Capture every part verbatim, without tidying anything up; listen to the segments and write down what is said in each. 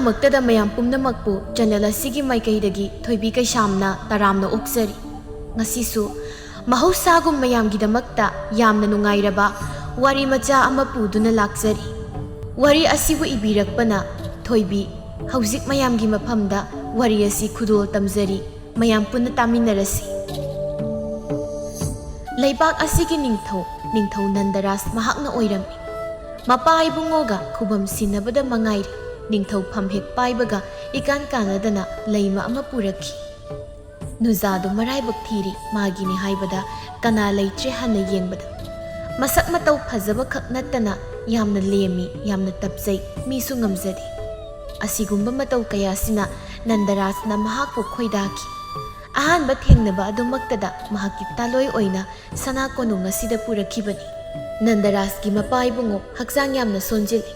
ꯃꯛꯇꯗ ꯃꯌꯥꯝ ꯄꯨꯝꯅꯃꯛꯄꯨ ꯆꯦꯅꯦꯜ ꯑꯁꯤꯒꯤ ꯃꯥꯏꯀꯩꯗꯒꯤ ꯊꯣꯏꯕꯤ ꯀꯩꯁꯥꯝꯅ ꯇꯔꯥꯝꯅ ꯑꯣꯛꯆꯔꯤ꯫ ꯉꯁꯤꯁꯨ ꯃꯍꯧꯁꯥꯒꯨꯝ ꯃꯌꯥꯝꯒꯤꯗꯃꯛꯇ ꯌꯥꯝꯅ ꯅꯨꯡꯉꯥꯏꯔꯕ ꯋꯥꯔꯤ ꯃꯆꯥ ꯑꯃ ꯄꯨꯗꯨꯅ ꯂꯥꯛꯆꯔꯤ꯫ ꯋꯥꯔꯤ ꯑꯁꯤꯕꯨ ꯏꯕꯤꯔꯛꯄꯅ ꯊꯣꯏꯕꯤ꯫ ꯍꯧꯖꯤꯛ ꯃꯌꯥꯝꯒꯤ ꯃꯐꯝꯗ ꯋꯥꯔꯤ ꯑꯁꯤ ꯈꯨꯗꯣꯜ ꯇꯝꯖꯔꯤ꯫ ꯃꯌꯥꯝ ꯄꯨꯟꯅ ꯇꯥꯃꯤꯟꯅꯔꯁꯤ꯫ ꯂꯩꯕꯥꯛ ꯑꯁꯤꯒꯤ ꯅꯤꯡꯊꯧ, ꯅꯤꯡꯊꯧ ꯅꯟꯗꯔꯥꯖ ꯃꯍꯥꯛꯅ ꯑꯣꯏꯔꯝꯃꯤ꯫ ꯃꯄꯥ ꯏꯕꯨꯡꯉꯣꯒ ꯈꯨꯕꯝ ꯁꯤꯟꯅꯕꯗ ꯃꯉꯥꯏꯔꯦ, ꯅꯤꯡꯊꯧ ꯐꯝ ꯍꯦꯛ ꯄꯥꯏꯕꯒ ꯏꯀꯥꯟ ꯀꯥꯟꯅꯗꯅ ꯂꯩꯃ ꯑꯃ ꯄꯨꯔꯛꯈꯤ꯫ ꯅꯨꯖꯥꯗꯨ ꯃꯔꯥꯏꯕꯛ ꯊꯤꯔꯤ, ꯃꯥꯒꯤꯅꯤ ꯍꯥꯏꯕꯗ ꯀꯅꯥ ꯂꯩꯇ꯭ꯔꯦ ꯍꯥꯟꯅ ꯌꯦꯡꯕꯗ꯫ ꯃꯁꯛ ꯃꯇꯧ ꯐꯖꯕ ꯈꯛ ꯅꯠꯇꯅ ꯌꯥꯝꯅ ꯂꯦꯝꯃꯤ, ꯌꯥꯝꯅ ꯇꯞꯆꯩ, ꯃꯤꯁꯨ ꯉꯝꯖꯗꯦ꯫ ꯑꯁꯤꯒꯨꯝꯕ ꯃꯇꯧ ꯀꯌꯥꯁꯤꯅ ꯅꯟꯗꯔꯥꯖꯅ ꯃꯍꯥꯛꯄꯨ ꯈꯣꯏꯗꯥꯈꯤ꯫ ꯑꯍꯥꯟꯕ ꯊꯦꯡꯅꯕ ꯑꯗꯨꯃꯛꯇꯗ ꯃꯍꯥꯛꯀꯤ ꯇꯥꯂꯣꯏ ꯑꯣꯏꯅ ꯁꯅꯥ ꯀꯣꯅꯨꯡ ꯑꯁꯤꯗ ꯄꯨꯔꯛꯈꯤꯕꯅꯤ꯫ ꯅꯟꯗꯔꯥꯖꯀꯤ ꯃꯄꯥ ꯏꯕꯨꯡꯉꯣ ꯍꯛꯆꯥꯡ ꯌꯥꯝꯅ ꯁꯣꯟꯖꯤꯜꯂꯤ꯫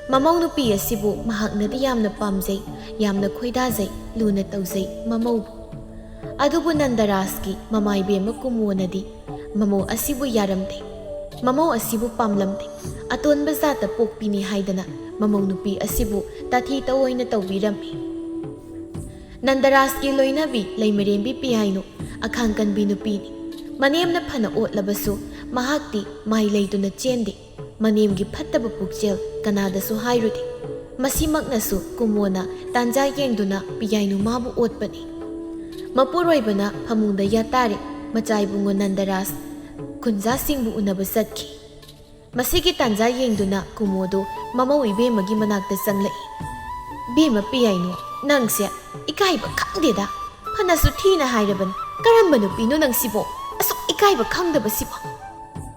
ꯃꯃꯧ ꯅꯨꯄꯤ ꯑꯁꯤꯕꯨ ꯃꯍꯥꯛꯅꯗꯤ ꯌꯥꯝꯅ ꯄꯥꯝꯖꯩ, ꯌꯥꯝꯅ ꯈꯣꯏꯗꯥꯖꯩ, ꯂꯨꯅ ꯇꯧꯖꯩ ꯃꯃꯧꯕꯨ꯫ ꯑꯗꯨꯕꯨ ꯅꯟꯗꯔꯥꯖꯀꯤ ꯃꯃꯥ ꯏꯕꯦꯝꯃ ꯀꯨꯃꯣꯅꯗꯤ ꯃꯃꯧ ꯑꯁꯤꯕꯨ ꯌꯥꯔꯝꯗꯦ꯫ ꯃꯃꯧ ꯑꯁꯤꯕꯨ ꯄꯥꯝꯂꯝꯗꯦ꯫ ꯑꯇꯣꯟꯕ ꯖꯥꯠꯇ ꯄꯣꯛꯄꯤꯅꯤ ꯍꯥꯏꯗꯅ ꯃꯃꯧ ꯅꯨꯄꯤ ꯑꯁꯤꯕꯨ ꯇꯥꯊꯤ ꯇꯧꯑꯣꯏꯅ ꯇꯧꯕꯤꯔꯝꯃꯤ꯫ ꯅꯟꯗꯔꯥꯖꯀꯤ ꯂꯣꯏꯅꯕꯤ ꯂꯩꯃꯔꯦꯝꯕꯤ ꯄꯤꯌꯥꯏꯅꯨ ꯑꯈꯥꯡ ꯀꯟꯕꯤ ꯅꯨꯄꯤꯅꯤ꯫ ꯃꯅꯦꯝꯅ ꯐꯅ ꯑꯣꯠꯂꯕꯁꯨ ꯃꯍꯥꯛꯇꯤ ꯃꯥꯏ ꯂꯩꯗꯨꯅ ꯆꯦꯟꯗꯦ꯫ ꯃꯅꯦꯝꯒꯤ ꯐꯠꯇꯕ ꯄꯨꯛꯆꯦꯜ ꯀꯅꯥꯗꯁꯨ ꯍꯥꯏꯔꯨꯗꯦ꯫ ꯃꯁꯤꯃꯛꯅꯁꯨ ꯀꯨꯃꯣꯅ ꯇꯥꯟꯖꯥ ꯌꯦꯡꯗꯨꯅ ꯄꯤꯌꯥꯏꯅꯨ ꯃꯥꯕꯨ ꯑꯣꯠꯄꯅꯤ꯫ ꯃꯄꯨꯔꯣꯏꯕꯅ ꯐꯃꯨꯡꯗ ꯌꯥꯇꯥꯔꯦ꯫ ꯃꯆꯥ ꯏꯕꯨꯡꯉꯣ ꯅꯟꯗꯔꯥꯖ ꯈꯨꯟꯖꯥꯁꯤꯡꯕꯨ ꯎꯅꯕ ꯆꯠꯈꯤ꯫ ꯃꯁꯤꯒꯤ ꯇꯥꯟꯖꯥ ꯌꯦꯡꯗꯨꯅ ꯀꯨꯃꯣꯗꯨ ꯃꯃꯧ ꯏꯕꯦꯝꯃꯒꯤ ꯃꯅꯥꯛꯇ ꯆꯪꯂꯛꯏ꯫ "ꯏꯕꯦꯝꯃ ꯄꯤꯌꯥꯏꯅꯨ, ꯅꯪꯁꯦ ꯏꯀꯥꯏꯕ ꯈꯪꯗꯦꯗ꯫ ꯐꯅꯁꯨ ꯊꯤꯅ ꯍꯥꯏꯔꯕꯅꯤ, ꯀꯔꯝꯕ ꯅꯨꯄꯤꯅꯣ ꯅꯪꯁꯤꯕꯣ? ꯑꯁꯨꯛ ꯏꯀꯥꯏꯕ ꯈꯪꯗꯕꯁꯤꯕꯣ?"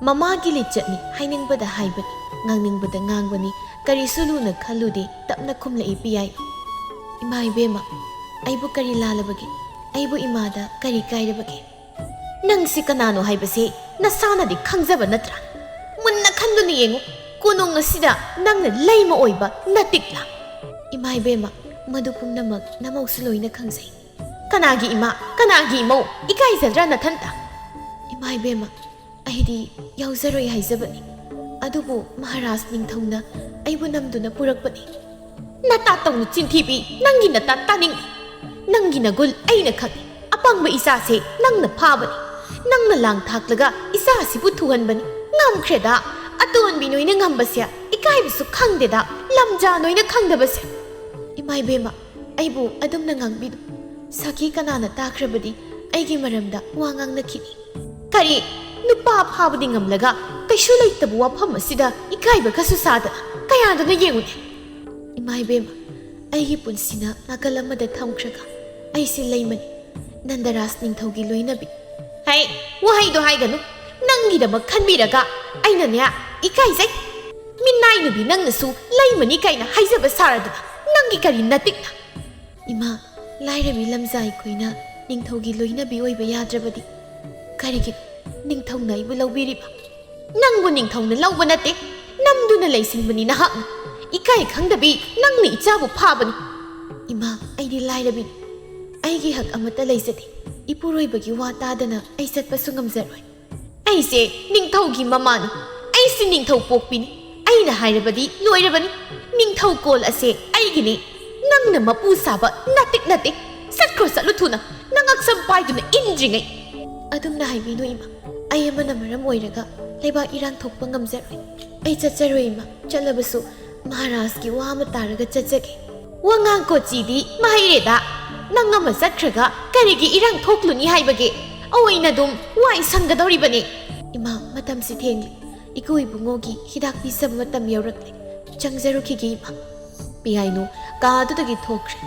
ꯃꯃꯥꯒꯤ ꯂꯤꯆꯠꯅꯤ, ꯍꯥꯏꯅꯤꯡꯕꯗ ꯍꯥꯏꯕꯅꯤ, ꯉꯥꯡꯅꯤꯡꯕꯗ ꯉꯥꯡꯕꯅꯤ, ꯀꯔꯤꯁꯨ ꯂꯨꯅ ꯈꯜꯂꯨꯗꯦ, ꯇꯞꯅ ꯈꯨꯝꯂꯛꯏ ꯄꯤꯌꯥꯏꯅꯨ꯫ "ꯏꯃꯥ ꯏꯕꯦꯝꯃ, ꯑꯩꯕꯨ ꯀꯔꯤ ꯂꯥꯜꯂꯕꯒꯦ? ꯑꯩꯕꯨ ꯏꯃꯥꯗ ꯀꯔꯤ ꯀꯥꯏꯔꯕꯒꯦ?" "ꯅꯪꯁꯤ ꯀꯅꯥꯅꯣ ꯍꯥꯏꯕꯁꯤ ꯅꯁꯥꯅꯗꯤ ꯈꯪꯖꯕ ꯅꯠꯇ꯭ꯔꯥ? ꯃꯨꯟꯅ ꯈꯟꯗꯨꯅ ꯌꯦꯡꯉꯨ, ꯀꯣꯅꯨꯡ ꯑꯁꯤꯗ ꯅꯪꯅ ꯂꯩꯃ ꯑꯣꯏꯕ ꯅꯇꯤꯛꯂꯥ?" "ꯏꯃꯥ ꯏꯕꯦꯝꯃ, ꯃꯗꯨ ꯄꯨꯝꯅꯃꯛ ꯅꯃꯧꯁꯨ ꯂꯣꯏꯅ ꯈꯪꯖꯩ꯫" "ꯀꯅꯥꯒꯤ ꯏꯃꯥ? ꯀꯅꯥꯒꯤ ꯏꯃꯧ? ꯏꯀꯥꯏꯖꯗ꯭ꯔꯥ ꯅꯊꯟꯇ?" "ꯏꯃꯥ ꯏꯕꯦꯝꯃ, ꯑꯩꯗꯤ ꯌꯥꯎꯖꯔꯣꯏ ꯍꯥꯏꯖꯕꯅꯤ, ꯑꯗꯨꯕꯨ ꯃꯍꯥꯔꯥꯖ ꯅꯤꯡꯊꯧꯅ ꯑꯩꯕꯨ ꯅꯝꯗꯨꯅ ꯄꯨꯔꯛꯄꯅꯤ꯫" ꯅꯇꯥ ꯇꯧꯅꯨ ꯆꯤꯟꯊꯤꯕꯤ, ꯅꯪꯒꯤ ꯅꯇꯥ ꯇꯥꯅꯤꯡꯗꯦ꯫ ꯅꯪꯒꯤ ꯅꯒꯨꯟ ꯑꯩꯅ ꯈꯪꯏ꯫ ꯑꯄꯪꯕ ꯏꯆꯥꯁꯦ ꯅꯪꯅ ꯐꯥꯕꯅꯤ꯫ ꯅꯪꯅ ꯂꯥꯡ ꯊꯥꯛꯂꯒ ꯏꯆꯥꯁꯤꯕꯨ ꯊꯨꯍꯟꯕꯅꯤ꯫ ꯉꯝꯈ꯭ꯔꯦꯗ꯫ ꯑꯇꯣꯟꯕꯤ ꯅꯣꯏꯅ ꯉꯝꯕꯁꯦ ꯏꯀꯥꯏꯕꯁꯨ ꯈꯪꯗꯦꯗ꯫ ꯂꯝꯖꯥ ꯅꯣꯏꯅ ꯈꯪꯗꯕꯁꯦ꯫ ꯏꯃꯥ ꯏꯕꯦꯝꯃ, ꯑꯩꯕꯨ ꯑꯗꯨꯝꯅ ꯉꯥꯡꯕꯤꯅꯨ꯫ ꯁꯈꯤ ꯀꯅꯥꯅ ꯇꯥꯈ꯭ꯔꯕꯗꯤ ꯑꯩꯒꯤ ꯃꯔꯝꯗ ꯋꯥ ꯉꯥꯡꯅꯈꯤꯅꯤ꯫ ꯀꯔꯤ? ꯅꯨꯄꯥ ꯐꯥꯕꯗꯤ ꯉꯝꯂꯒ ꯀꯩꯁꯨ ꯂꯩꯇꯕ ꯋꯥꯐꯝ ꯑꯁꯤꯗ ꯏꯀꯥꯏꯕꯒꯁꯨ ꯁꯥꯗꯅ ꯀꯌꯥꯗꯅꯣ ꯌꯦꯡꯉꯨꯅꯦ꯫ ꯏꯃꯥ ꯏꯕꯦꯝꯃ, ꯑꯩꯒꯤ ꯄꯨꯟꯁꯤꯅ ꯅꯥꯀꯜ ꯑꯃꯗ ꯊꯝꯈ꯭ꯔꯒ ꯑꯩꯁꯦ ꯂꯩꯃꯅꯤ, ꯅꯟꯗꯔꯥꯖ ꯅꯤꯡꯊꯧꯒꯤ ꯂꯣꯏꯅꯕꯤ꯫ ꯍꯩ, ꯋꯥꯍꯩꯗꯣ ꯍꯥꯏꯒꯅꯨ꯫ ꯅꯪꯒꯤꯗꯃꯛ ꯈꯟꯕꯤꯔꯒ ꯑꯩꯅꯅꯦ, ꯏꯀꯥꯏꯖꯩ꯫ ꯃꯤꯅꯥꯏ ꯅꯨꯄꯤ ꯅꯪꯅꯁꯨ ꯂꯩꯃꯅꯤ ꯀꯥꯏꯅ ꯍꯥꯏꯖꯕ ꯁꯥꯔꯗꯅ ꯅꯪꯒꯤ ꯀꯔꯤ ꯅꯇꯤꯛꯅ? ꯏꯃꯥ, ꯂꯥꯏꯔꯕꯤ ꯂꯝꯖꯥ ꯑꯩꯈꯣꯏꯅ ꯅꯤꯡꯊꯧꯒꯤ ꯂꯣꯏꯅꯕꯤ ꯑꯣꯏꯕ ꯌꯥꯗ꯭ꯔꯕꯗꯤ ꯀꯔꯤꯒꯤꯅꯣ ꯅꯤꯡꯊꯧꯅ ꯑꯩꯕꯨ ꯂꯧꯕꯤꯔꯤꯕ? ꯅꯪꯕꯨ ꯅꯤꯡꯊꯧꯅ ꯂꯧꯕ ꯅꯠꯇꯦ, ꯅꯝꯗꯨꯅ ꯂꯩꯁꯤꯟꯕꯅꯤ ꯅꯍꯥꯛꯅ꯫ ꯏꯀꯥꯏ ꯈꯪꯗꯕꯤ ꯅꯪꯅ ꯏꯆꯥꯕꯨ ꯐꯥꯕꯅꯤ꯫ ꯏꯃꯥ, ꯑꯩꯗꯤ ꯂꯥꯏꯔꯕꯤꯅꯤ꯫ ꯑꯩꯒꯤ ꯍꯛ ꯑꯃꯠꯇ ꯂꯩꯖꯗꯦ꯫ ꯏꯄꯨꯔꯣꯏꯕꯒꯤ ꯋꯥ ꯇꯥꯗꯅ ꯑꯩ ꯆꯠꯄꯁꯨ ꯉꯝꯖꯔꯣꯏ꯫ ꯑꯩꯁꯦ ꯅꯤꯡꯊꯧꯒꯤ ꯃꯃꯥꯅꯤ꯫ ꯑꯩꯁꯦ ꯅꯤꯡꯊꯧ ꯄꯣꯛꯄꯤꯅꯤ꯫ ꯑꯩꯅ ꯍꯥꯏꯔꯕꯗꯤ ꯂꯣꯏꯔꯕꯅꯤ꯫ ꯅꯤꯡꯊꯧ ꯀꯣꯜ ꯑꯁꯦ ꯑꯩꯒꯤꯅꯤ꯫ ꯅꯪꯅ ꯃꯄꯨ ꯁꯥꯕ ꯅꯇꯤꯛ ꯅꯠꯇꯦ꯫ ꯆꯠꯈ꯭ꯔꯣ, ꯆꯠꯂꯨ ꯊꯨꯅ꯫ ꯅꯪ ꯑꯛꯁꯝ ꯄꯥꯏꯗꯨꯅ ꯏꯟꯗ꯭ꯔꯤꯉꯩ꯫ ꯑꯗꯨꯝꯅ ꯍꯥꯏꯕꯤꯅꯨ ꯏꯃꯥ꯫ ꯑꯩ ꯑꯃꯅ ꯃꯔꯝ ꯑꯣꯏꯔꯒ ꯂꯩꯕꯥꯛ ꯏꯔꯥꯡ ꯊꯣꯛꯄ ꯉꯝꯖꯔꯣꯏ꯫ ꯑꯩ ꯆꯠꯆꯔꯣꯏ ꯏꯃꯥ꯫ ꯆꯠꯂꯕꯁꯨ ꯃꯍꯥꯔꯥꯖꯀꯤ ꯋꯥ ꯑꯃ ꯇꯥꯔꯒ ꯆꯠꯆꯒꯦ꯫ ꯋꯥꯉꯥꯡ ꯀꯣꯆꯤꯗꯤ ꯃꯍꯩꯔꯦꯗ꯫ ꯅꯪ ꯑꯃ ꯆꯠꯈ꯭ꯔꯒ ꯀꯔꯤꯒꯤ ꯏꯔꯥꯡ ꯊꯣꯛꯂꯨꯅꯤ ꯍꯥꯏꯕꯒꯦ? ꯑꯣꯏꯅ ꯑꯗꯨꯝ ꯋꯥꯏ ꯁꯪꯒꯗꯧꯔꯤꯕꯅꯤ꯫ ꯏꯃꯥ, ꯃꯇꯝꯁꯤ ꯊꯦꯡꯂꯦ꯫ ꯏꯀꯨ ꯏꯕꯨꯡꯉꯣꯒꯤ ꯍꯤꯗꯥꯛ ꯄꯤꯖꯕ ꯃꯇꯝ ꯌꯧꯔꯛꯂꯦ꯫ ꯆꯪꯖꯔꯨꯈꯤꯒꯦ ꯏꯃꯥ꯫ ꯄꯤꯌꯥꯏꯅꯨ ꯀꯥ ꯑꯗꯨꯗꯒꯤ ꯊꯣꯛꯈ꯭ꯔꯦ꯫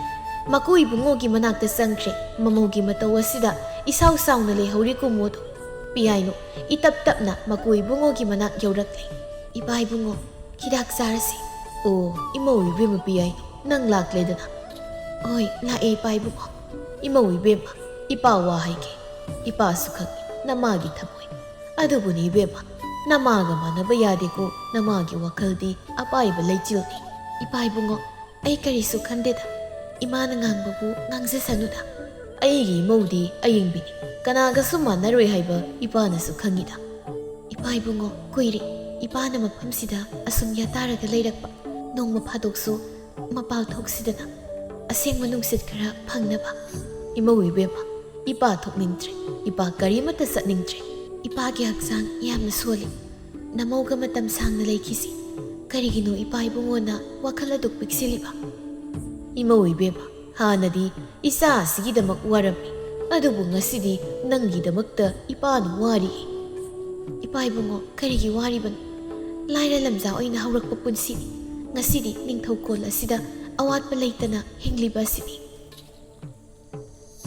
ꯃꯀꯨ ꯏꯕꯨꯡꯉꯣꯒꯤ ꯃꯅꯥꯛꯇ ꯆꯪꯈ꯭ꯔꯦ꯫ ꯃꯃꯧꯒꯤ ꯃꯇꯧ ꯑꯁꯤꯗ ꯏꯁꯥꯎ ꯁꯥꯎꯅ ꯂꯩꯍꯧꯔꯤ ꯀꯨꯃꯣꯗꯣ꯫ ꯄꯤꯌꯥꯏꯅꯨ ꯏꯇꯞ ꯇꯞꯅ ꯃꯀꯨ ꯏꯕꯨꯡꯉꯣꯒꯤ ꯃꯅꯥꯛ ꯌꯧꯔꯛꯂꯦ꯫ ꯏꯄꯥ ꯏꯕꯨꯡꯉꯣ, ꯍꯤꯗꯥꯛ ꯆꯥꯔꯁꯤ꯫ ꯑꯣ, ꯏꯃꯧ ꯏꯕꯦꯝꯃ ꯄꯤꯌꯥꯏꯅꯨ, ꯅꯪ ꯂꯥꯛꯂꯦꯗꯅ꯫ ꯍꯣꯏ, ꯂꯥꯛꯑꯦ ꯏꯄꯥ ꯏꯕꯨꯡꯉꯣ꯫ ꯏꯃꯧ ꯏꯕꯦꯝꯃ, ꯏꯄꯥ ꯋꯥ ꯍꯥꯏꯒꯦ꯫ ꯏꯄꯥꯁꯨ ꯈꯪꯉꯤ ꯅꯃꯥꯒꯤ ꯊꯃꯣꯏ꯫ ꯑꯗꯨꯕꯨꯅꯤ ꯏꯕꯦꯝꯃ, ꯅꯃꯥꯒ ꯃꯥꯟꯅꯕ ꯌꯥꯗꯦꯀꯣ, ꯅꯃꯥꯒꯤ ꯋꯥꯈꯜꯗꯤ ꯑꯄꯥꯏꯕ ꯂꯩꯆꯤꯜꯅꯤ꯫ ꯏꯄꯥ ꯏꯕꯨꯡꯉꯣ, ꯑꯩ ꯀꯔꯤꯁꯨ ꯈꯟꯗꯦꯗ꯫ ꯏꯃꯥꯅ ꯉꯥꯡꯕꯕꯨ ꯉꯥꯡꯖꯁꯅꯨꯗ꯫ ꯑꯩꯒꯤ ꯏꯃꯧꯗꯤ ꯑꯌꯤꯡꯕꯤꯅꯤ, ꯀꯅꯥꯒꯁꯨ ꯃꯥꯟꯅꯔꯣꯏ ꯍꯥꯏꯕ ꯏꯄꯥꯅꯁꯨ ꯈꯪꯉꯤꯗ꯫ ꯏꯄꯥ ꯏꯕꯨꯡꯉꯣ, ꯀꯨꯏꯔꯦ ꯏꯄꯥꯅ ꯃꯐꯝꯁꯤꯗ ꯑꯁꯨꯝ ꯌꯥꯇꯥꯔꯒ ꯂꯩꯔꯛꯄ꯫ ꯅꯣꯡꯃ ꯐꯥꯗꯣꯛꯁꯨ ꯃꯄꯥꯜ ꯊꯣꯛꯁꯤꯗꯅ ꯑꯁꯦꯡꯕ ꯅꯨꯡꯁꯤꯠ ꯈꯔ ꯐꯪꯅꯕ꯫ ꯏꯃꯧ ꯏꯕꯦꯝꯃ, ꯏꯄꯥ ꯊꯣꯛꯅꯤꯡꯗ꯭ꯔꯦ꯫ ꯏꯄꯥ ꯀꯔꯤꯃꯠꯇ ꯆꯠꯅꯤꯡꯗ꯭ꯔꯦ꯫ ꯏꯄꯥꯒꯤ ꯍꯛꯆꯥꯡ ꯌꯥꯝꯅ ꯁꯣꯜꯂꯤ꯫ ꯅꯃꯧꯒ ꯃꯇꯝ ꯁꯥꯡꯅ ꯂꯩꯈꯤꯁꯤ꯫ ꯀꯔꯤꯒꯤꯅꯣ ꯏꯄꯥ ꯏꯕꯨꯡꯉꯣꯅ ꯋꯥꯈꯜ ꯑꯗꯨꯛ ꯄꯤꯛꯁꯤꯜꯂꯤꯕ? ꯏꯃꯧ ꯏꯕꯦꯝꯃ, ꯍꯥꯟꯅꯗꯤ ꯏꯆꯥ ꯑꯁꯤꯒꯤꯗꯃꯛ ꯋꯥꯔꯝꯃꯤ, ꯑꯗꯨꯕꯨ ꯉꯁꯤꯗꯤ ꯅꯪꯒꯤꯗꯃꯛꯇ ꯏꯄꯥꯅ ꯋꯥꯔꯤ꯫ ꯏꯄꯥ ꯏꯕꯨꯡꯉꯣ, ꯀꯔꯤꯒꯤ ꯋꯥꯔꯤꯕꯅꯣ? ꯂꯥꯏꯔ ꯂꯝꯖꯥ ꯑꯣꯏꯅ ꯍꯧꯔꯛꯄ ꯄꯨꯟꯁꯤꯅꯤ꯫ ꯉꯁꯤꯗꯤ ꯅꯤꯡꯊꯧꯀꯣꯜ ꯑꯁꯤꯗ ꯑꯋꯥꯠꯄ ꯂꯩꯇꯅ ꯍꯤꯡꯂꯤꯕ ꯑꯁꯤꯅꯤ꯫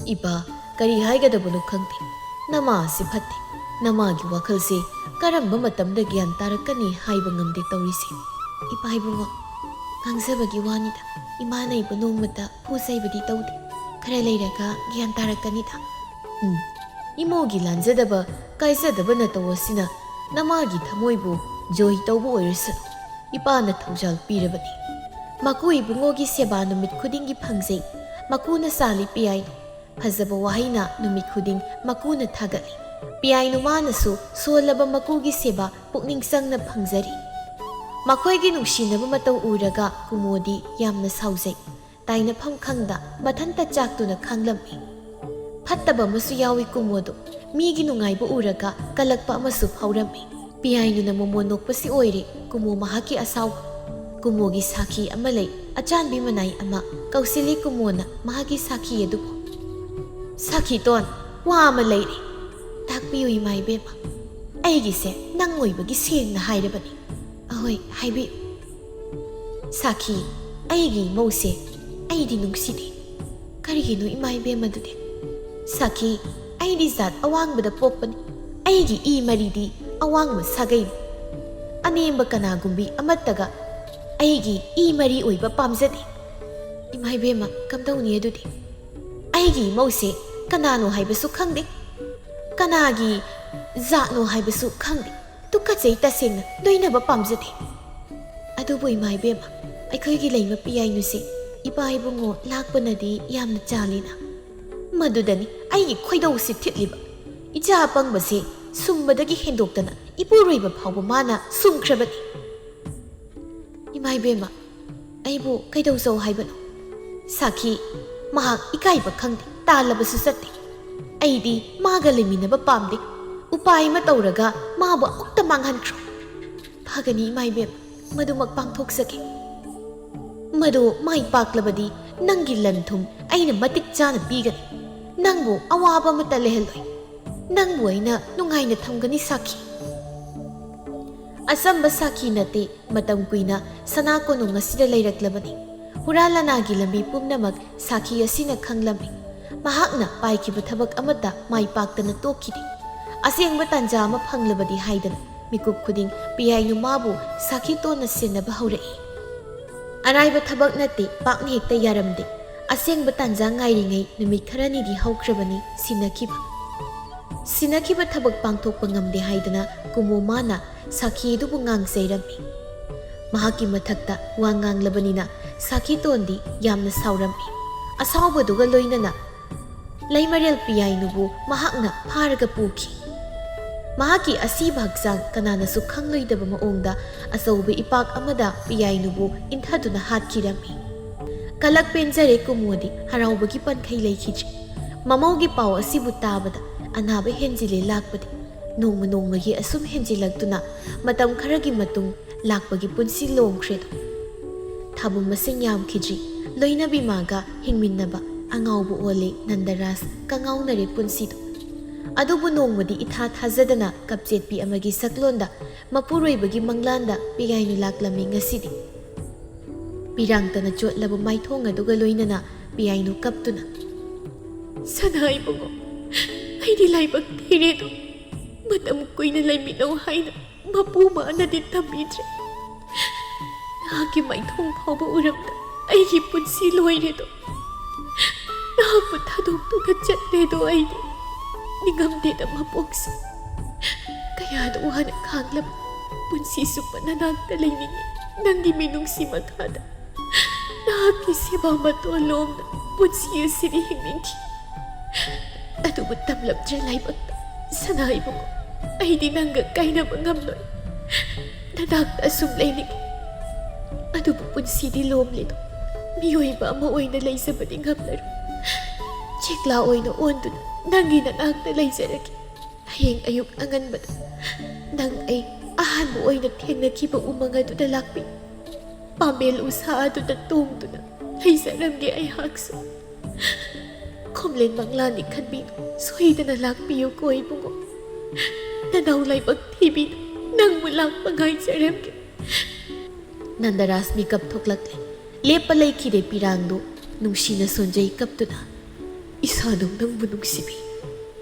ꯏꯄꯥ, ꯀꯔꯤ ꯍꯥꯏꯒꯗꯕꯅꯣ ꯈꯪꯗꯦ꯫ ꯅꯃꯥ ꯑꯁꯤ ꯐꯠꯇꯦ꯫ ꯅꯃꯥꯒꯤ ꯋꯥꯈꯜꯁꯦ ꯀꯔꯝꯕ ꯃꯇꯝꯗ ꯒ꯭ꯌꯥꯟ ꯇꯥꯔꯛꯀꯅꯤ ꯍꯥꯏꯕ ꯉꯝꯗꯦ ꯇꯧꯔꯤꯁꯦ꯫ ꯏꯄꯥ ꯏꯕꯨꯡꯉꯣ, ꯉꯥꯡꯖꯕꯒꯤ ꯋꯥꯅꯤꯗ꯫ ꯏꯃꯥꯅ ꯏꯕꯨ ꯅꯣꯡꯃꯇ ꯐꯨ ꯆꯩꯕꯗꯤ ꯇꯧꯗꯦ꯫ ꯈꯔ ꯂꯩꯔꯒ ꯒ꯭ꯌꯥꯟ ꯇꯥꯔꯛꯀꯅꯤꯗ꯫ ꯎꯝ, ꯏꯃꯧꯒꯤ ꯂꯥꯟꯖꯗꯕ, ꯀꯥꯏꯖꯗꯕ ꯅꯇꯧ ꯑꯁꯤꯅ ꯅꯃꯥꯒꯤ ꯊꯃꯣꯏꯕꯨ ꯖꯣꯏ ꯇꯧꯕ ꯑꯣꯏꯔꯁꯅꯨ꯫ ꯏꯄꯥꯅ ꯊꯧꯖꯥꯜ ꯄꯤꯔꯕꯅꯤ꯫ ꯃꯀꯨ ꯏꯕꯨꯡꯉꯣꯒꯤ ꯁꯦꯕꯥ ꯅꯨꯃꯤꯠ ꯈꯨꯗꯤꯡꯒꯤ ꯐꯪꯖꯩ꯫ ꯃꯀꯨꯅ ꯆꯥꯜꯂꯤ ꯄꯤꯌꯥꯏꯅꯨ꯫ ꯐꯖꯕ ꯋꯥꯍꯩꯅ ꯅꯨꯃꯤꯠ ꯈꯨꯗꯤꯡ ꯃꯀꯨꯅ ꯊꯥꯒꯠꯂꯤ꯫ ꯄꯤꯌꯥꯏꯅꯨ ꯃꯥꯅꯁꯨ ꯁꯣꯜꯂꯕ ꯃꯀꯨꯒꯤ ꯁꯦꯕꯥ ꯄꯨꯛꯅꯤꯡ ꯆꯪꯅ ꯐꯪꯖꯔꯤ꯫ ꯃꯈꯣꯏꯒꯤ ꯅꯨꯡꯁꯤꯅꯕ ꯃꯇꯧ ꯎꯔꯒ ꯀꯨꯃꯣꯗꯤ ꯌꯥꯝꯅ ꯁꯥꯎꯖꯩ꯫ ꯇꯥꯏꯅꯐꯝ ꯈꯪꯗ ꯃꯊꯟꯇ ꯆꯥꯛꯇꯨꯅ ꯈꯥꯡꯂꯝꯃꯤ꯫ ꯐꯠꯇꯕ ꯑꯃꯁꯨ ꯌꯥꯎꯏ ꯀꯨꯃꯣꯗꯣ꯫ ꯃꯤꯒꯤ ꯅꯨꯡꯉꯥꯏꯕ ꯎꯔꯒ ꯀꯜꯂꯛꯄ ꯑꯃꯁꯨ ꯐꯥꯎꯔꯝꯃꯤ꯫ ꯄꯤꯌꯥꯏꯅꯨꯅ ꯃꯣꯃꯣꯟ ꯅꯣꯛꯄꯁꯤ ꯑꯣꯏꯔꯦ ꯀꯨꯃꯣ ꯃꯍꯥꯛꯀꯤ ꯑꯁꯥꯎꯕ꯫ ꯀꯨꯃꯣꯒꯤ ꯁꯥꯈꯤ ꯑꯃ ꯂꯩ, ꯑꯆꯥꯟꯕꯤ ꯃꯅꯥꯏ ꯑꯃ꯫ ꯀꯧꯁꯤꯜꯂꯤ ꯀꯨꯃꯣꯅ ꯃꯍꯥꯛꯀꯤ ꯁꯥꯈꯤ ꯑꯗꯨꯕꯨ꯫ ꯁꯥꯈꯤꯇꯣꯟ, ꯋꯥ ꯑꯃ ꯂꯩꯔꯦ꯫ ꯇꯥꯛꯄꯤꯌꯨ ꯏꯃꯥ ꯏꯕꯦꯝꯃ꯫ ꯑꯩꯒꯤꯁꯦ ꯅꯪ ꯑꯣꯏꯕꯒꯤ ꯁꯦꯡꯅ ꯍꯥꯏꯔꯕꯅꯤ꯫ ꯑꯍꯣꯏ, ꯍꯥꯏꯕꯤꯌꯨ꯫ ꯁꯥꯈꯤ, ꯑꯩꯒꯤ ꯏꯃꯧꯁꯦ ꯑꯩꯗꯤ ꯅꯨꯡꯁꯤꯗꯦ꯫ ꯀꯔꯤꯒꯤꯅꯣ ꯏꯃꯥ ꯏꯕꯦꯝꯃꯗꯨꯗꯤ? ꯁꯥꯈꯤ, ꯑꯩꯗꯤ ꯖꯥꯠ ꯑꯋꯥꯡꯕꯗ ꯄꯣꯛꯄꯅꯤ꯫ ꯑꯩꯒꯤ ꯏ ꯃꯔꯤꯗꯤ ꯑꯋꯥꯡꯕ ꯁꯥꯒꯩꯅꯤ꯫ ꯑꯅꯦꯝꯕ ꯀꯅꯥꯒꯨꯝꯕꯤ ꯑꯃꯠꯇꯒ ꯑꯩꯒꯤ ꯏ ꯃꯔꯤ ꯑꯣꯏꯕ ꯄꯥꯝꯖꯗꯦ꯫ ꯏꯃꯥ ꯏꯕꯦꯝꯃ, ꯀꯝꯗꯧꯅꯤ ꯑꯗꯨꯗꯤ? ꯑꯩꯒꯤ ꯏꯃꯧꯁꯦ ꯀꯅꯥꯅꯣ ꯍꯥꯏꯕꯁꯨ ꯈꯪꯗꯦ, ꯀꯅꯥꯒꯤ ꯖꯥꯠꯅꯣ ꯍꯥꯏꯕꯁꯨ ꯈꯪꯗꯦ꯫ ꯇꯨꯀꯠꯆꯩ, ꯇꯁꯦꯡꯅ ꯂꯣꯏꯅꯕ ꯄꯥꯝꯖꯗꯦ꯫ ꯑꯗꯨꯕꯨ ꯏꯃꯥ ꯏꯕꯦꯝꯃ, ꯑꯩꯈꯣꯏꯒꯤ ꯂꯩꯃ ꯄꯤꯌꯥꯏꯅꯨꯁꯦ ꯏꯄꯥ ꯏꯕꯨꯡꯉꯣ ꯂꯥꯛꯄꯅꯗꯤ ꯌꯥꯝꯅ ꯆꯥꯜꯂꯤꯅ꯫ ꯃꯗꯨꯗꯅꯤ ꯑꯩꯒꯤ ꯈꯣꯏꯗꯧꯁꯤ ꯊꯤꯠꯂꯤꯕ꯫ ꯏꯆꯥ ꯑꯄꯪꯕꯁꯦ ꯁꯨꯝꯕꯗꯒꯤ ꯍꯦꯟꯗꯣꯛꯇꯅ ꯏꯄꯨꯔꯣꯏꯕ ꯐꯥꯎꯕ ꯃꯥꯅ ꯁꯨꯝꯈ꯭ꯔꯕꯅꯤ꯫ ꯏꯃꯥ ꯏꯕꯦꯝꯃ, ꯑꯩꯕꯨ ꯀꯩꯗꯧꯖꯧ ꯍꯥꯏꯕꯅꯣ? ꯁꯥꯈꯤ, ꯃꯍꯥꯛ ꯏꯀꯥꯏꯕ ꯈꯪꯗꯦ, ꯇꯥꯜꯂꯕꯁꯨ ꯆꯠꯇꯦ꯫ ꯑꯩꯗꯤ ꯃꯥꯒ ꯂꯩꯃꯤꯟꯅꯕ ꯄꯥꯝꯗꯦ꯫ ꯎꯄꯥꯏ ꯑꯃ ꯇꯧꯔꯒ ꯃꯥꯕꯨ ꯑꯃꯨꯛꯇ ꯃꯥꯡꯍꯟꯈ꯭ꯔꯣ꯫ ꯐꯒꯅꯤ ꯏꯃꯥ ꯏꯕꯦꯝ, ꯃꯗꯨꯃꯛ ꯄꯥꯡꯊꯣꯛꯆꯒꯦ꯫ ꯃꯗꯨ ꯃꯥꯏ ꯄꯥꯛꯂꯕꯗꯤ ꯅꯪꯒꯤ ꯂꯟ ꯊꯨꯝ ꯑꯩꯅ ꯃꯇꯤꯛ ꯆꯥꯅ ꯄꯤꯒꯅꯤ꯫ ꯅꯪꯕꯨ ꯑꯋꯥꯕ ꯑꯃꯠꯇ ꯂꯩꯍꯜꯂꯣꯏ꯫ ꯅꯪꯕꯨ ꯑꯩꯅ ꯅꯨꯡꯉꯥꯏꯅ ꯊꯝꯒꯅꯤ ꯁꯥꯈꯤ꯫ ꯑꯆꯝꯕ ꯁꯥꯈꯤ ꯅꯠꯇꯦ, ꯃꯇꯝ ꯀꯨꯏꯅ ꯁꯅꯥ ꯀꯣꯅꯨꯡ ꯑꯁꯤꯗ ꯂꯩꯔꯛꯂꯕꯅꯤ꯫ ꯍꯨꯔꯥꯟ ꯂꯅꯥꯒꯤ ꯂꯝꯕꯤ ꯄꯨꯝꯅꯃꯛ ꯁꯥꯈꯤ ꯑꯁꯤꯅ ꯈꯪꯂꯝꯃꯤ꯫ ꯃꯍꯥꯛꯅ ꯄꯥꯏꯈꯤꯕ ꯊꯕꯛ ꯑꯃꯠꯇ ꯃꯥꯏ ꯄꯥꯛꯇꯅ ꯇꯣꯛꯈꯤꯗꯦ꯫ ꯑꯁꯦꯡꯕ ꯇꯥꯟꯖꯥ ꯑꯃ ꯐꯪꯂꯕꯗꯤ ꯍꯥꯏꯗꯅ ꯃꯤꯀꯨꯞ ꯈꯨꯗꯤꯡ ꯄꯤꯌꯥꯏꯅꯨ ꯃꯥꯕꯨ ꯁꯥꯈꯤ ꯇꯣꯟꯅ ꯁꯦꯟꯅꯕ ꯍꯧꯔꯛꯏ꯫ ꯑꯔꯥꯏꯕ ꯊꯕꯛ ꯅꯠꯇꯦ, ꯄꯥꯛꯅ ꯍꯦꯛꯇ ꯌꯥꯔꯝꯗꯦ꯫ ꯑꯁꯦꯡꯕ ꯇꯥꯟꯖꯥ ꯉꯥꯏꯔꯤꯉꯩ ꯅꯨꯃꯤꯠ ꯈꯔꯅꯤꯗꯤ ꯍꯧꯈ꯭ꯔꯕꯅꯤ ꯁꯤꯟꯅꯈꯤꯕ꯫ ꯁꯤꯟꯅꯈꯤꯕ ꯊꯕꯛ ꯄꯥꯡꯊꯣꯛꯄ ꯉꯝꯗꯦ ꯍꯥꯏꯗꯅ ꯀꯨꯃꯣ ꯃꯥꯅ ꯁꯥꯈꯤ ꯑꯗꯨꯕꯨ ꯉꯥꯡꯖꯩꯔꯝꯃꯤ꯫ ꯃꯍꯥꯛꯀꯤ ꯃꯊꯛꯇ ꯋꯥ ꯉꯥꯡꯂꯕꯅꯤꯅ ꯁꯥꯈꯤ ꯇꯣꯟꯗꯤ ꯌꯥꯝꯅ ꯁꯥꯎꯔꯝꯃꯤ꯫ ꯑꯁꯥꯎꯕꯗꯨꯒ ꯂꯣꯏꯅꯅ ꯂꯩꯃꯔꯦꯜ ꯄꯤꯌꯥꯏꯅꯨꯕꯨ ꯃꯍꯥꯛꯅ ꯐꯥꯔꯒ ꯄꯨꯈꯤ꯫ ꯃꯍꯥꯛꯀꯤ ꯑꯁꯤꯕ ꯍꯛꯆꯥꯡ ꯀꯅꯥꯅꯁꯨ ꯈꯪꯂꯣꯏꯗꯕ ꯃꯑꯣꯡꯗ ꯑꯆꯧꯕ ꯏꯄꯥꯛ ꯑꯃꯗ ꯄꯤꯌꯥꯏꯅꯨꯕꯨ ꯏꯟꯊꯗꯨꯅ ꯍꯥꯠꯈꯤꯔꯝꯃꯤ꯫ ꯀꯂꯛ ꯄꯦꯟꯖꯔꯦ ꯀꯨꯃꯣꯗꯤ ꯍꯔꯥꯎꯕꯒꯤ ꯄꯟꯈꯩ ꯂꯩꯈꯤꯗ꯭ꯔꯦ꯫ ꯃꯃꯧꯒꯤ ꯄꯥꯎ ꯑꯁꯤꯕꯨ ꯇꯥꯕꯗ ꯑꯅꯥꯕ ꯍꯦꯟꯖꯤꯜꯂꯦ ꯂꯥꯛꯄꯗꯤ꯫ ꯅꯣꯡꯃ ꯅꯣꯡꯃꯒꯤ ꯑꯁꯨꯝ ꯍꯦꯟꯖꯤꯜꯂꯛꯇꯨꯅ ꯃꯇꯝ ꯈꯔꯒꯤ ꯃꯇꯨꯡ ꯂꯥꯛꯄꯒꯤ ꯄꯨꯟꯁꯤ ꯂꯣꯡꯈ꯭ꯔꯦꯗꯣ꯫ ꯊꯥꯕꯨꯝ ꯃꯁꯤꯡ ꯌꯥꯝꯈꯤꯗ꯭ꯔꯤ꯫ ꯂꯣꯏꯅꯕꯤ ꯃꯥꯒ ꯍꯤꯡꯃꯤꯟꯅꯕ ꯑꯉꯥꯎꯕ ꯑꯣꯜꯂꯦ ꯅꯟꯗꯔꯥꯖ, ꯀꯉꯥꯎꯅꯔꯦ ꯄꯨꯟꯁꯤꯗꯣ꯫ ꯑꯗꯨꯕꯨ ꯅꯣꯡꯃꯗꯤ ꯏꯊꯥ ꯊꯥꯖꯗꯅ ꯀꯞꯆꯦꯠꯄꯤ ꯑꯃꯒꯤ ꯁꯛꯂꯣꯟꯗ ꯃꯄꯨꯔꯣꯏꯕꯒꯤ ꯃꯪꯂꯥꯟꯗ ꯄꯤꯌꯥꯏꯅꯨ ꯂꯥꯛꯂꯝꯃꯤ ꯉꯁꯤꯗꯤ꯫ ꯄꯤꯔꯥꯡꯇꯅ ꯆꯣꯠꯂꯕ ꯃꯥꯏꯊꯣꯡ ꯑꯗꯨꯒ ꯂꯣꯏꯅꯅ ꯄꯤꯌꯥꯏꯅꯨ ꯀꯞꯇꯨꯅ, "ꯁꯅꯥ ꯏꯕꯨꯡꯉꯣ, ꯑꯩꯗꯤ ꯂꯥꯏꯕꯛ ꯊꯤꯔꯦꯗꯣ꯫ ꯃꯇꯝ ꯀꯨꯏꯅ ꯂꯩꯃꯤꯟꯅꯧ ꯍꯥꯏꯅ ꯃꯄꯨ ꯃꯥꯅꯗꯤ ꯇꯝꯕꯤꯗ꯭ꯔꯦ꯫ ꯅꯍꯥꯛꯀꯤ ꯃꯥꯏꯊꯣꯡ ꯐꯥꯎꯕ ꯎꯔꯝꯗ ꯑꯩꯒꯤ ꯄꯨꯟꯁꯤ ꯂꯣꯏꯔꯦꯗꯣ꯫ ꯅꯍꯥꯛꯄꯨ ꯊꯥꯗꯣꯛꯇꯨꯅ ꯆꯠꯂꯦꯗꯣ ꯑꯩꯗꯤ꯫ ꯅꯤꯡꯉꯝꯗꯦꯗ ꯃꯄꯣꯛꯁꯦ꯫ ꯀꯌꯥꯗ ꯋꯥꯅ ꯈꯥꯡꯂꯕ ꯄꯨꯟꯁꯤ ꯆꯨꯞꯄ ꯅꯅꯥꯛꯇ ꯂꯩꯅꯤꯡꯉꯤ꯫ ꯅꯪꯒꯤ ꯃꯤꯅꯨꯡꯁꯤ ꯃꯈꯥꯗ ꯅꯍꯥꯛꯀꯤ ꯁꯦꯕꯥ ꯃꯇꯣꯜ ꯂꯣꯝꯅ ꯄꯨꯟꯁꯤ ꯑꯁꯤꯗꯤ ꯍꯤꯡꯅꯤꯡꯈꯤ꯫ ꯑꯗꯨꯕꯨ ꯇꯝꯂꯝꯗ꯭ꯔꯦ ꯂꯥꯏꯕꯛꯇ꯫ ꯁꯅꯥ ꯏꯕꯨꯡꯉꯣ, ꯑꯩꯗꯤ ꯅꯪꯒ ꯀꯥꯏꯅꯕ ꯉꯝꯂꯣꯏ꯫ ꯅꯅꯥꯛꯇ ꯑꯁꯨꯝ ꯂꯩꯅꯤꯡꯏ꯫ ꯑꯗꯨꯕꯨ ꯄꯨꯟꯁꯤꯗꯤ ꯂꯣꯝꯂꯤꯗꯣ꯫ ꯃꯤꯑꯣꯏꯕ ꯑꯃ ꯑꯣꯏꯅ ꯂꯩꯖꯕꯗꯤ ꯉꯝꯂꯔꯣꯏ꯫ ꯆꯦꯛꯂꯥ ꯑꯣꯏꯅ ꯑꯣꯟꯗꯨꯅ ꯅꯪꯒꯤ ꯅꯅꯥꯛꯇ ꯂꯩꯖꯔꯒꯦ꯫ ꯍꯌꯦꯡ ꯑꯌꯨꯛ ꯑꯉꯟꯕꯗ ꯅꯪ ꯑꯩ ꯑꯍꯥꯟꯕ ꯑꯣꯏꯅ ꯊꯦꯡꯅꯈꯤꯕ ꯎꯃꯪ ꯑꯗꯨꯗ ꯂꯥꯛꯄꯤ꯫ ꯄꯥꯝꯕꯦꯜ ꯎꯁꯥ ꯑꯗꯨꯗ ꯇꯣꯡꯗꯨꯅ ꯂꯩꯖꯔꯝꯒꯦ ꯑꯩꯍꯥꯛꯁꯨ꯫ ꯈꯣꯝꯂꯦꯟ ꯃꯪꯂꯥꯟꯗꯤ ꯈꯟꯕꯤꯅꯨ, ꯁꯣꯏꯗꯅ ꯂꯥꯛꯄꯤꯌꯨꯀꯣ ꯏꯕꯨꯡꯉꯣ꯫ ꯅꯅꯥꯎ ꯂꯥꯏꯕꯛ ꯊꯤꯕꯤꯅꯨ, ꯅꯪꯕꯨ ꯂꯥꯛꯄ ꯉꯥꯏꯖꯔꯝꯒꯦ꯫ ꯅꯟꯗꯔꯥꯖ ꯃꯤꯀꯞ ꯊꯣꯛꯂꯛꯂꯦ꯫ ꯂꯦꯞꯄ ꯂꯩꯈꯤꯗꯦ ꯄꯤꯔꯥꯡꯗꯨ ꯅꯨꯡꯁꯤꯅ ꯁꯣꯟꯖꯩ ꯀꯞꯇꯨꯅ꯫ "ꯏꯁꯥꯅꯧ ꯅꯪꯕꯨ ꯅꯨꯡꯁꯤꯕꯤ꯫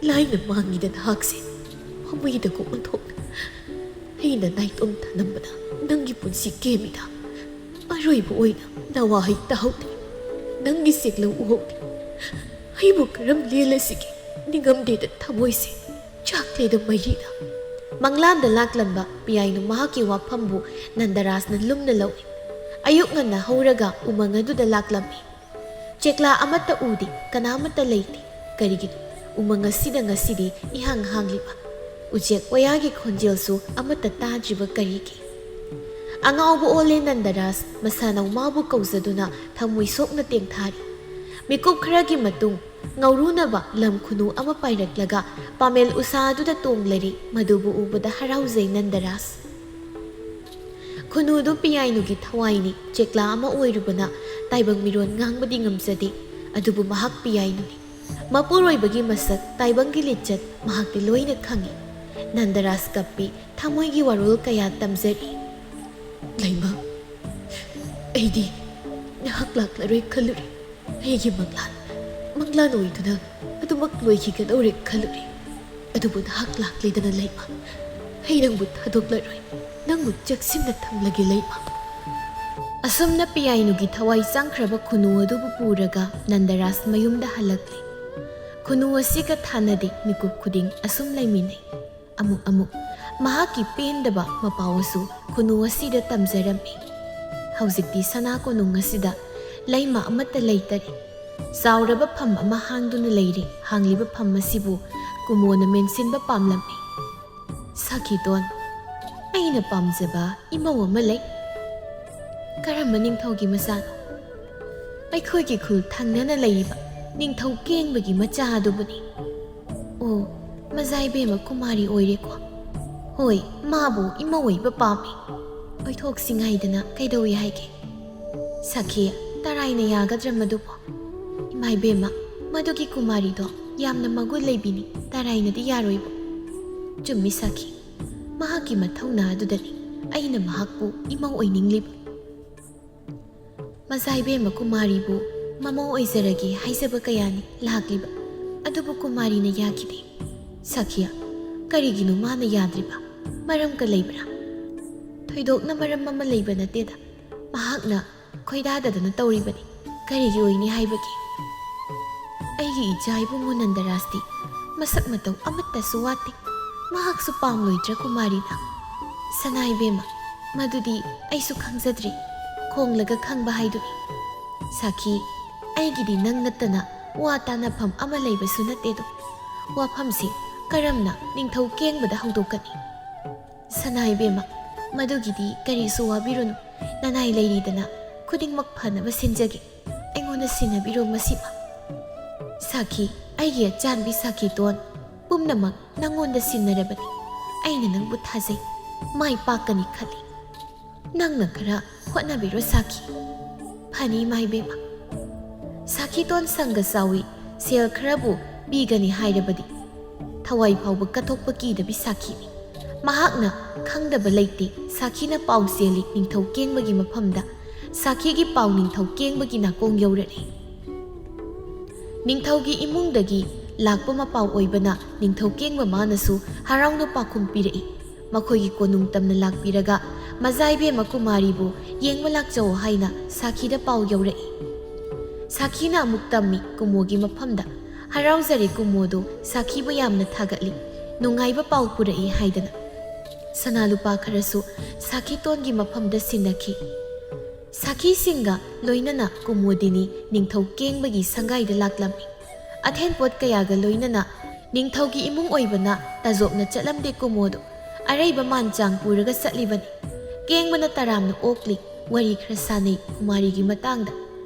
ꯂꯥꯏꯅ ꯃꯥꯡꯉꯤꯗ ꯅꯍꯥꯛꯁꯦ꯫ ꯐꯃꯨꯡꯗꯒ ꯑꯣꯟꯊꯣꯛꯅ ꯑꯩꯅ ꯅꯥꯏꯇꯣꯝ ꯊꯅꯝꯕꯗ ꯅꯪꯒꯤ ꯄꯨꯟꯁꯤ ꯀꯦꯝꯃꯤꯗ꯫ ꯑꯔꯣꯏꯕ ꯑꯣꯏꯅ ꯅꯋꯥꯍꯩ ꯇꯥꯍꯧꯗꯦ꯫ ꯅꯪꯒꯤ ꯁꯦꯛꯂꯧ ꯎꯍꯧꯗꯦ꯫ ꯑꯩꯕꯨ ꯀꯔꯝ ꯂꯦꯜꯂꯁꯤꯒꯦ? ꯅꯤꯡꯉꯝꯗꯦꯗ ꯊꯃꯣꯏꯁꯦ꯫ ꯆꯥꯛꯂꯦꯗ ꯃꯩꯔꯤꯗ꯫" ꯃꯪꯂꯥꯟꯗ ꯂꯥꯛꯂꯝꯕ ꯄꯤꯌꯥꯏꯅꯨ ꯃꯍꯥꯛꯀꯤ ꯋꯥꯐꯝꯕꯨ ꯅꯟꯗꯔꯥꯖꯅ ꯂꯨꯝꯅ ꯂꯧꯏ꯫ ꯑꯌꯨꯛ ꯉꯟꯅ ꯍꯧꯔꯒ ꯎꯃꯪ ꯑꯗꯨꯗ ꯂꯥꯛꯂꯝꯃꯤ꯫ ꯆꯦꯛꯂꯥ ꯑꯃꯠꯇ ꯎꯗꯦ, ꯀꯅꯥꯃꯠꯇ ꯂꯩꯇꯦ꯫ ꯀꯔꯤꯒꯤꯅꯣ ꯎꯃꯪ ꯑꯁꯤꯗ ꯉꯁꯤꯗꯤ ꯏꯍꯥꯡ ꯍꯥꯡꯂꯤꯕ? ꯎꯆꯦꯛ ꯋꯥꯌꯥꯒꯤ ꯈꯣꯟꯖꯦꯜꯁꯨ ꯑꯃꯠꯇ ꯇꯥꯗ꯭ꯔꯤꯕ ꯀꯔꯤꯒꯤ? ꯑꯉꯥꯎꯕ ꯑꯣꯜꯂꯦ ꯅꯟꯗꯔꯥꯖ, ꯃꯁꯥꯅꯧ ꯃꯥꯕꯨ ꯀꯧꯖꯗꯨꯅ ꯊꯃꯣꯏ ꯁꯣꯛꯅ ꯇꯦꯡꯊꯥꯔꯤ꯫ ꯃꯤꯀꯨꯞ ꯈꯔꯒꯤ ꯃꯇꯨꯡ ꯉꯧꯔꯨꯅꯕ ꯂꯝ ꯈꯨꯅꯨ ꯑꯃ ꯄꯥꯏꯔꯛꯂꯒ ꯄꯥꯃꯦꯜ ꯎꯁꯥ ꯑꯗꯨꯗ ꯇꯣꯡꯂꯔꯤ꯫ ꯃꯗꯨꯕꯨ ꯎꯕꯗ ꯍꯔꯥꯎꯖꯩ ꯅꯟꯗꯔꯥꯖ꯫ ꯈꯨꯅꯨꯗꯨ ꯄꯤꯌꯥꯏꯅꯨꯒꯤ ꯊꯋꯥꯏꯅꯤ꯫ ꯆꯦꯛꯂꯥ ꯑꯃ ꯑꯣꯏꯔꯨꯕꯅ ꯇꯥꯏꯕꯪ ꯃꯤꯔꯣꯟ ꯉꯥꯡꯕꯗꯤ ꯉꯝꯖꯗꯦ, ꯑꯗꯨꯕꯨ ꯃꯍꯥꯛ ꯄꯤꯌꯥꯏꯅꯨꯅꯤ꯫ ꯃꯄꯨꯔꯣꯏꯕꯒꯤ ꯃꯁꯛ, ꯇꯥꯏꯕꯪꯒꯤ ꯂꯤꯆꯠ ꯃꯍꯥꯛꯇꯤ ꯂꯣꯏꯅ ꯈꯪꯏ꯫ ꯅꯟꯗꯔꯥꯖ ꯀꯞꯄꯤ, ꯊꯃꯣꯏꯒꯤ ꯋꯥꯔꯣꯜ ꯀꯌꯥ ꯇꯝꯖꯔꯤ꯫ "ꯂꯩꯃ, ꯑꯩꯗꯤ ꯅꯍꯥꯛ ꯂꯥꯛꯂꯔꯣꯏ ꯈꯜꯂꯨꯔꯦ꯫ ꯑꯩꯒꯤ ꯃꯪꯂꯥꯟ, ꯃꯪꯂꯥꯟ ꯑꯣꯏꯗꯨꯅ ꯑꯗꯨꯃꯛ ꯂꯣꯏꯈꯤꯒꯗꯧꯔꯦ ꯈꯜꯂꯨꯔꯦ꯫ ꯑꯗꯨꯕꯨ ꯅꯍꯥꯛ ꯂꯥꯛꯂꯦꯗꯅ ꯂꯩꯃ꯫ ꯑꯩ ꯅꯪꯕꯨ ꯊꯥꯗꯣꯛꯂꯔꯣꯏ꯫ ꯅꯪꯕꯨ ꯆꯦꯛꯁꯤꯟꯅ ꯊꯝꯂꯒꯦ ꯂꯩꯃ꯫" ꯑꯁꯨꯝꯅ ꯄꯤꯌꯥꯏꯅꯨꯒꯤ ꯊꯋꯥꯏ ꯆꯪꯈ꯭ꯔꯕ ꯈꯨꯅꯨ ꯑꯗꯨꯕꯨ ꯄꯨꯔꯒ ꯅꯟꯗꯔꯥꯖ ꯃꯌꯨꯝꯗ ꯍꯜꯂꯛꯂꯦ꯫ ꯈꯨꯅꯨ ꯑꯁꯤꯒ ꯊꯥꯅꯗꯦ, ꯃꯤꯀꯨꯞ ꯈꯨꯗꯤꯡ ꯑꯁꯨꯝ ꯂꯩꯃꯤꯟꯅꯩ꯫ ꯑꯃꯨꯛ ꯑꯃꯨꯛ ꯃꯍꯥꯛꯀꯤ ꯄꯦꯟꯗꯕ ꯃꯄꯥꯎ ꯑꯁꯨ ꯈꯨꯅꯨ ꯑꯁꯤꯗ ꯇꯝꯖꯔꯝꯃꯤ꯫ ꯍꯧꯖꯤꯛꯇꯤ ꯁꯅꯥ ꯀꯣꯅꯨꯡ ꯑꯁꯤꯗ ꯂꯩꯃ ꯑꯃꯠꯇ ꯂꯩꯇꯔꯦ꯫ ꯆꯥꯎꯔꯕ ꯐꯝ ꯑꯃ ꯍꯥꯡꯗꯨꯅ ꯂꯩꯔꯦ꯫ ꯍꯥꯡꯂꯤꯕ ꯐꯝ ꯑꯁꯤꯕꯨ ꯀꯨꯃꯣꯅ ꯃꯦꯟꯁꯤꯟꯕ ꯄꯥꯝꯂꯝꯃꯤ꯫ "ꯁꯈꯤꯇꯣꯟ, ꯑꯩꯅ ꯄꯥꯝꯖꯕ ꯏꯃꯧ ꯑꯃ ꯂꯩ꯫" "ꯀꯔꯝꯕ ꯅꯤꯡꯊꯧꯒꯤ ꯃꯆꯥꯅꯣ?" "ꯑꯩꯈꯣꯏꯒꯤ ꯈꯨꯜ ꯊꯪꯅꯅ ꯂꯩꯔꯤꯕ ꯅꯤꯡꯊꯧ ꯀꯦꯡꯕꯒꯤ ꯃꯆꯥ ꯑꯗꯨꯕꯨꯅꯤ꯫" "ꯑꯣ, ꯃꯖꯥꯏꯕꯦꯝꯃ ꯀꯨꯃꯥꯔꯤ ꯑꯣꯏꯔꯦꯀꯣ?" "ꯍꯣꯏ, ꯃꯥꯕꯨ ꯏꯃꯧ ꯑꯣꯏꯕ ꯄꯥꯝꯃꯤ꯫ ꯑꯣꯏꯊꯣꯛꯁꯤ ꯉꯥꯏꯗꯅ ꯀꯩꯗꯧꯏ ꯍꯥꯏꯒꯦ?" "ꯁꯈꯤ, ꯇꯔꯥꯏꯅ ꯌꯥꯒꯗ꯭ꯔꯥ ꯃꯗꯨꯕꯨ?" "ꯏꯃꯥ ꯏꯕꯦꯝꯃ, ꯃꯗꯨꯒꯤ ꯀꯨꯃꯥꯔꯤꯗꯣ ꯌꯥꯝꯅ ꯃꯒꯨꯟ ꯂꯩꯕꯤꯅꯤ, ꯇꯔꯥꯏꯅꯗꯤ ꯌꯥꯔꯣꯏꯕꯨ꯫" "ꯆꯨꯝꯃꯤ ꯁꯈꯤ, ꯃꯍꯥꯛꯀꯤ ꯃꯊꯧꯅꯥ ꯑꯗꯨꯗꯅꯤ ꯑꯩꯅ ꯃꯍꯥꯛꯄꯨ ꯏꯃꯧ ꯑꯣꯏꯅꯤꯡꯂꯤꯕ꯫" "ꯃꯖꯥꯏꯕꯦꯝꯃ ꯀꯨꯃꯥꯔꯤꯕꯨ ꯃꯃꯧ ꯑꯣꯏꯖꯔꯒꯦ ꯍꯥꯏꯖꯕ ꯀꯌꯥꯅꯤ ꯂꯥꯛꯂꯤꯕ, ꯑꯗꯨꯕꯨ ꯀꯨꯃꯥꯔꯤꯅ ꯌꯥꯈꯤꯗꯦ꯫" "ꯁꯈꯤꯌꯥ, ꯀꯔꯤꯒꯤꯅꯣ ꯃꯥꯅ ꯌꯥꯗ꯭ꯔꯤꯕ? ꯃꯔꯝꯀ ꯂꯩꯕ꯭ꯔꯥ?" "ꯊꯣꯏꯗꯣꯛꯅ ꯃꯔꯝ ꯑꯃ ꯂꯩꯕ ꯅꯠꯇꯦꯗ, ꯃꯍꯥꯛꯅ ꯈꯣꯏꯗꯥꯗꯗꯅ ꯇꯧꯔꯤꯕꯅꯤ꯫ ꯀꯔꯤꯒꯤ ꯑꯣꯏꯅꯤ ꯍꯥꯏꯕꯒꯦ? ꯑꯩꯒꯤ ꯏꯆꯥ ꯏꯕꯨꯡꯉꯣ ꯅꯟꯗꯔꯥꯖꯇꯤ ꯃꯁꯛ ꯃꯇꯧ ꯑꯃꯠꯇꯁꯨ ꯋꯥꯠꯇꯦ꯫ ꯃꯍꯥꯛꯁꯨ ꯄꯥꯝꯂꯣꯏꯗ꯭ꯔꯥ ꯀꯨꯃꯥꯔꯤꯅ?" "ꯁꯅꯥ ꯏꯕꯦꯝꯃ, ꯃꯗꯨꯗꯤ ꯑꯩꯁꯨ ꯈꯪꯖꯗ꯭ꯔꯤ꯫ ꯈꯣꯡꯂꯒ ꯈꯪꯕ ꯍꯥꯏꯗꯨꯅꯤ꯫" "ꯁꯥꯈꯤ, ꯑꯩꯒꯤꯗꯤ ꯅꯪ ꯅꯠꯇꯅ ꯋꯥ ꯇꯥꯅꯐꯝ ꯑꯃ ꯂꯩꯕꯁꯨ ꯅꯠꯇꯦꯗꯣ꯫ ꯋꯥꯐꯝꯁꯤ ꯀꯔꯝꯅ ꯅꯤꯡꯊꯧ ꯀꯦꯡꯕꯗ ꯍꯧꯗꯣꯛꯀꯅꯤ?" "ꯁꯅꯥ ꯏꯕꯦꯝꯃ, ꯃꯗꯨꯒꯤꯗꯤ ꯀꯔꯤꯁꯨ ꯋꯥꯕꯤꯔꯨꯅꯨ꯫ ꯅꯅꯥꯏ ꯂꯩꯔꯤꯗꯅ ꯈꯨꯗꯤꯡꯃꯛ ꯐꯅꯕ ꯁꯤꯟꯖꯒꯦ꯫ ꯑꯩꯉꯣꯟꯗ ꯁꯤꯟꯅꯕꯤꯔꯣ ꯃꯁꯤꯃ꯫" "ꯁꯥꯈꯤ, ꯑꯩꯒꯤ ꯑꯆꯥꯟꯕꯤ ꯁꯥꯈꯤꯇꯣꯟ, ꯄꯨꯝꯅꯃꯛ ꯅꯪꯉꯣꯟꯗ ꯁꯤꯟꯅꯔꯕꯅꯤ꯫ ꯑꯩꯅ ꯅꯪꯕꯨ ꯊꯥꯖꯩ꯫ ꯃꯥꯏ ꯄꯥꯛꯀꯅꯤ ꯈꯜꯂꯤ꯫ ꯅꯪꯅ ꯈꯔ ꯍꯣꯠꯅꯕꯤꯔꯣ ꯁꯥꯈꯤ꯫" "ꯐꯅꯤ ꯏꯃꯥ ꯏꯕꯦꯝꯃ꯫" ꯁꯥꯈꯤꯇꯣꯟ ꯁꯪꯒ ꯆꯥꯎꯏ, ꯁꯦꯜ ꯈꯔꯕꯨ ꯄꯤꯒꯅꯤ ꯍꯥꯏꯔꯕꯗꯤ ꯊꯋꯥꯏ ꯐꯥꯎꯕ ꯀꯠꯊꯣꯛꯄ ꯀꯤꯗꯕꯤ ꯁꯥꯈꯤꯅꯤ꯫ ꯃꯍꯥꯛꯅ ꯈꯪꯗꯕ ꯂꯩꯇꯦ꯫ ꯁꯥꯈꯤꯅ ꯄꯥꯎ ꯆꯦꯜꯂꯤ ꯅꯤꯡꯊꯧ ꯀꯦꯡꯕꯒꯤ ꯃꯐꯝꯗ꯫ ꯁꯥꯈꯤꯒꯤ ꯄꯥꯎ ꯅꯤꯡꯊꯧ ꯀꯦꯡꯕꯒꯤ ꯅꯥꯀꯣꯡ ꯌꯧꯔꯛꯏ꯫ ꯅꯤꯡꯊꯧꯒꯤ ꯏꯃꯨꯡꯗꯒꯤ ꯂꯥꯛꯄ ꯃꯄꯥꯎ ꯑꯣꯏꯕꯅ ꯅꯤꯡꯊꯧ ꯀꯦꯡꯕ ꯃꯥꯅꯁꯨ ꯍꯔꯥꯎꯅ ꯄꯥꯎꯈꯨꯝ ꯄꯤꯔꯛꯏ꯫ ꯃꯈꯣꯏꯒꯤ ꯀꯣꯅꯨꯡ ꯇꯝꯅ ꯂꯥꯛꯄꯤꯔꯒ ꯃꯖꯥꯏꯕꯦꯝꯃ ꯀꯨꯃꯥꯔꯤꯕꯨ ꯌꯦꯡꯕ ꯂꯥꯛꯆꯧ ꯍꯥꯏꯅ ꯁꯥꯈꯤꯗ ꯄꯥꯎ ꯌꯧꯔꯛꯏ꯫ ꯁꯥꯈꯤꯅ ꯑꯃꯨꯛ ꯇꯝꯃꯤ ꯀꯨꯃꯣꯒꯤ ꯃꯐꯝꯗ꯫ ꯍꯔꯥꯎꯖꯔꯦ ꯀꯨꯃꯣꯗꯨ ꯁꯥꯈꯤꯕꯨ ꯌꯥꯝꯅ ꯊꯥꯒꯠꯂꯤ, ꯅꯨꯡꯉꯥꯏꯕ ꯄꯥꯎ ꯄꯨꯔꯛꯏ ꯍꯥꯏꯗꯅ꯫ ꯁꯅꯥ ꯂꯨꯄꯥ ꯈꯔꯁꯨ ꯁꯥꯈꯤꯇꯣꯟꯒꯤ ꯃꯐꯝꯗ ꯁꯤꯟꯅꯈꯤ꯫ ꯁꯥꯈꯤꯁꯤꯡꯒ ꯂꯣꯏꯅꯅ ꯀꯨꯃꯣꯗꯤꯅꯤ ꯅꯤꯡꯊꯧ ꯀꯦꯡꯕꯒꯤ ꯁꯪꯒꯥꯏꯗ ꯂꯥꯛꯂꯝꯃꯤ꯫ ꯑꯊꯦꯟꯄꯣꯠ ꯀꯌꯥꯒ ꯂꯣꯏꯅꯅ ꯅꯤꯡꯊꯧꯒꯤ ꯏꯃꯨꯡ ꯑꯣꯏꯕꯅ ꯇꯥꯖꯣꯞꯅ ꯆꯠꯂꯝꯗꯦ ꯀꯨꯃꯣꯗꯨ꯫ ꯑꯔꯩꯕ ꯃꯥꯟꯆꯥꯡ ꯄꯨꯔꯒ ꯆꯠꯂꯤꯕꯅꯤ꯫ ꯀꯦꯡꯕꯅ ꯇꯔꯥꯝꯅ ꯑꯣꯛꯂꯤ꯫ ꯋꯥꯔꯤ ꯈꯔ ꯁꯥꯟꯅꯩ ꯀꯨꯃꯥꯔꯤꯒꯤ ꯃꯇꯥꯡꯗ꯫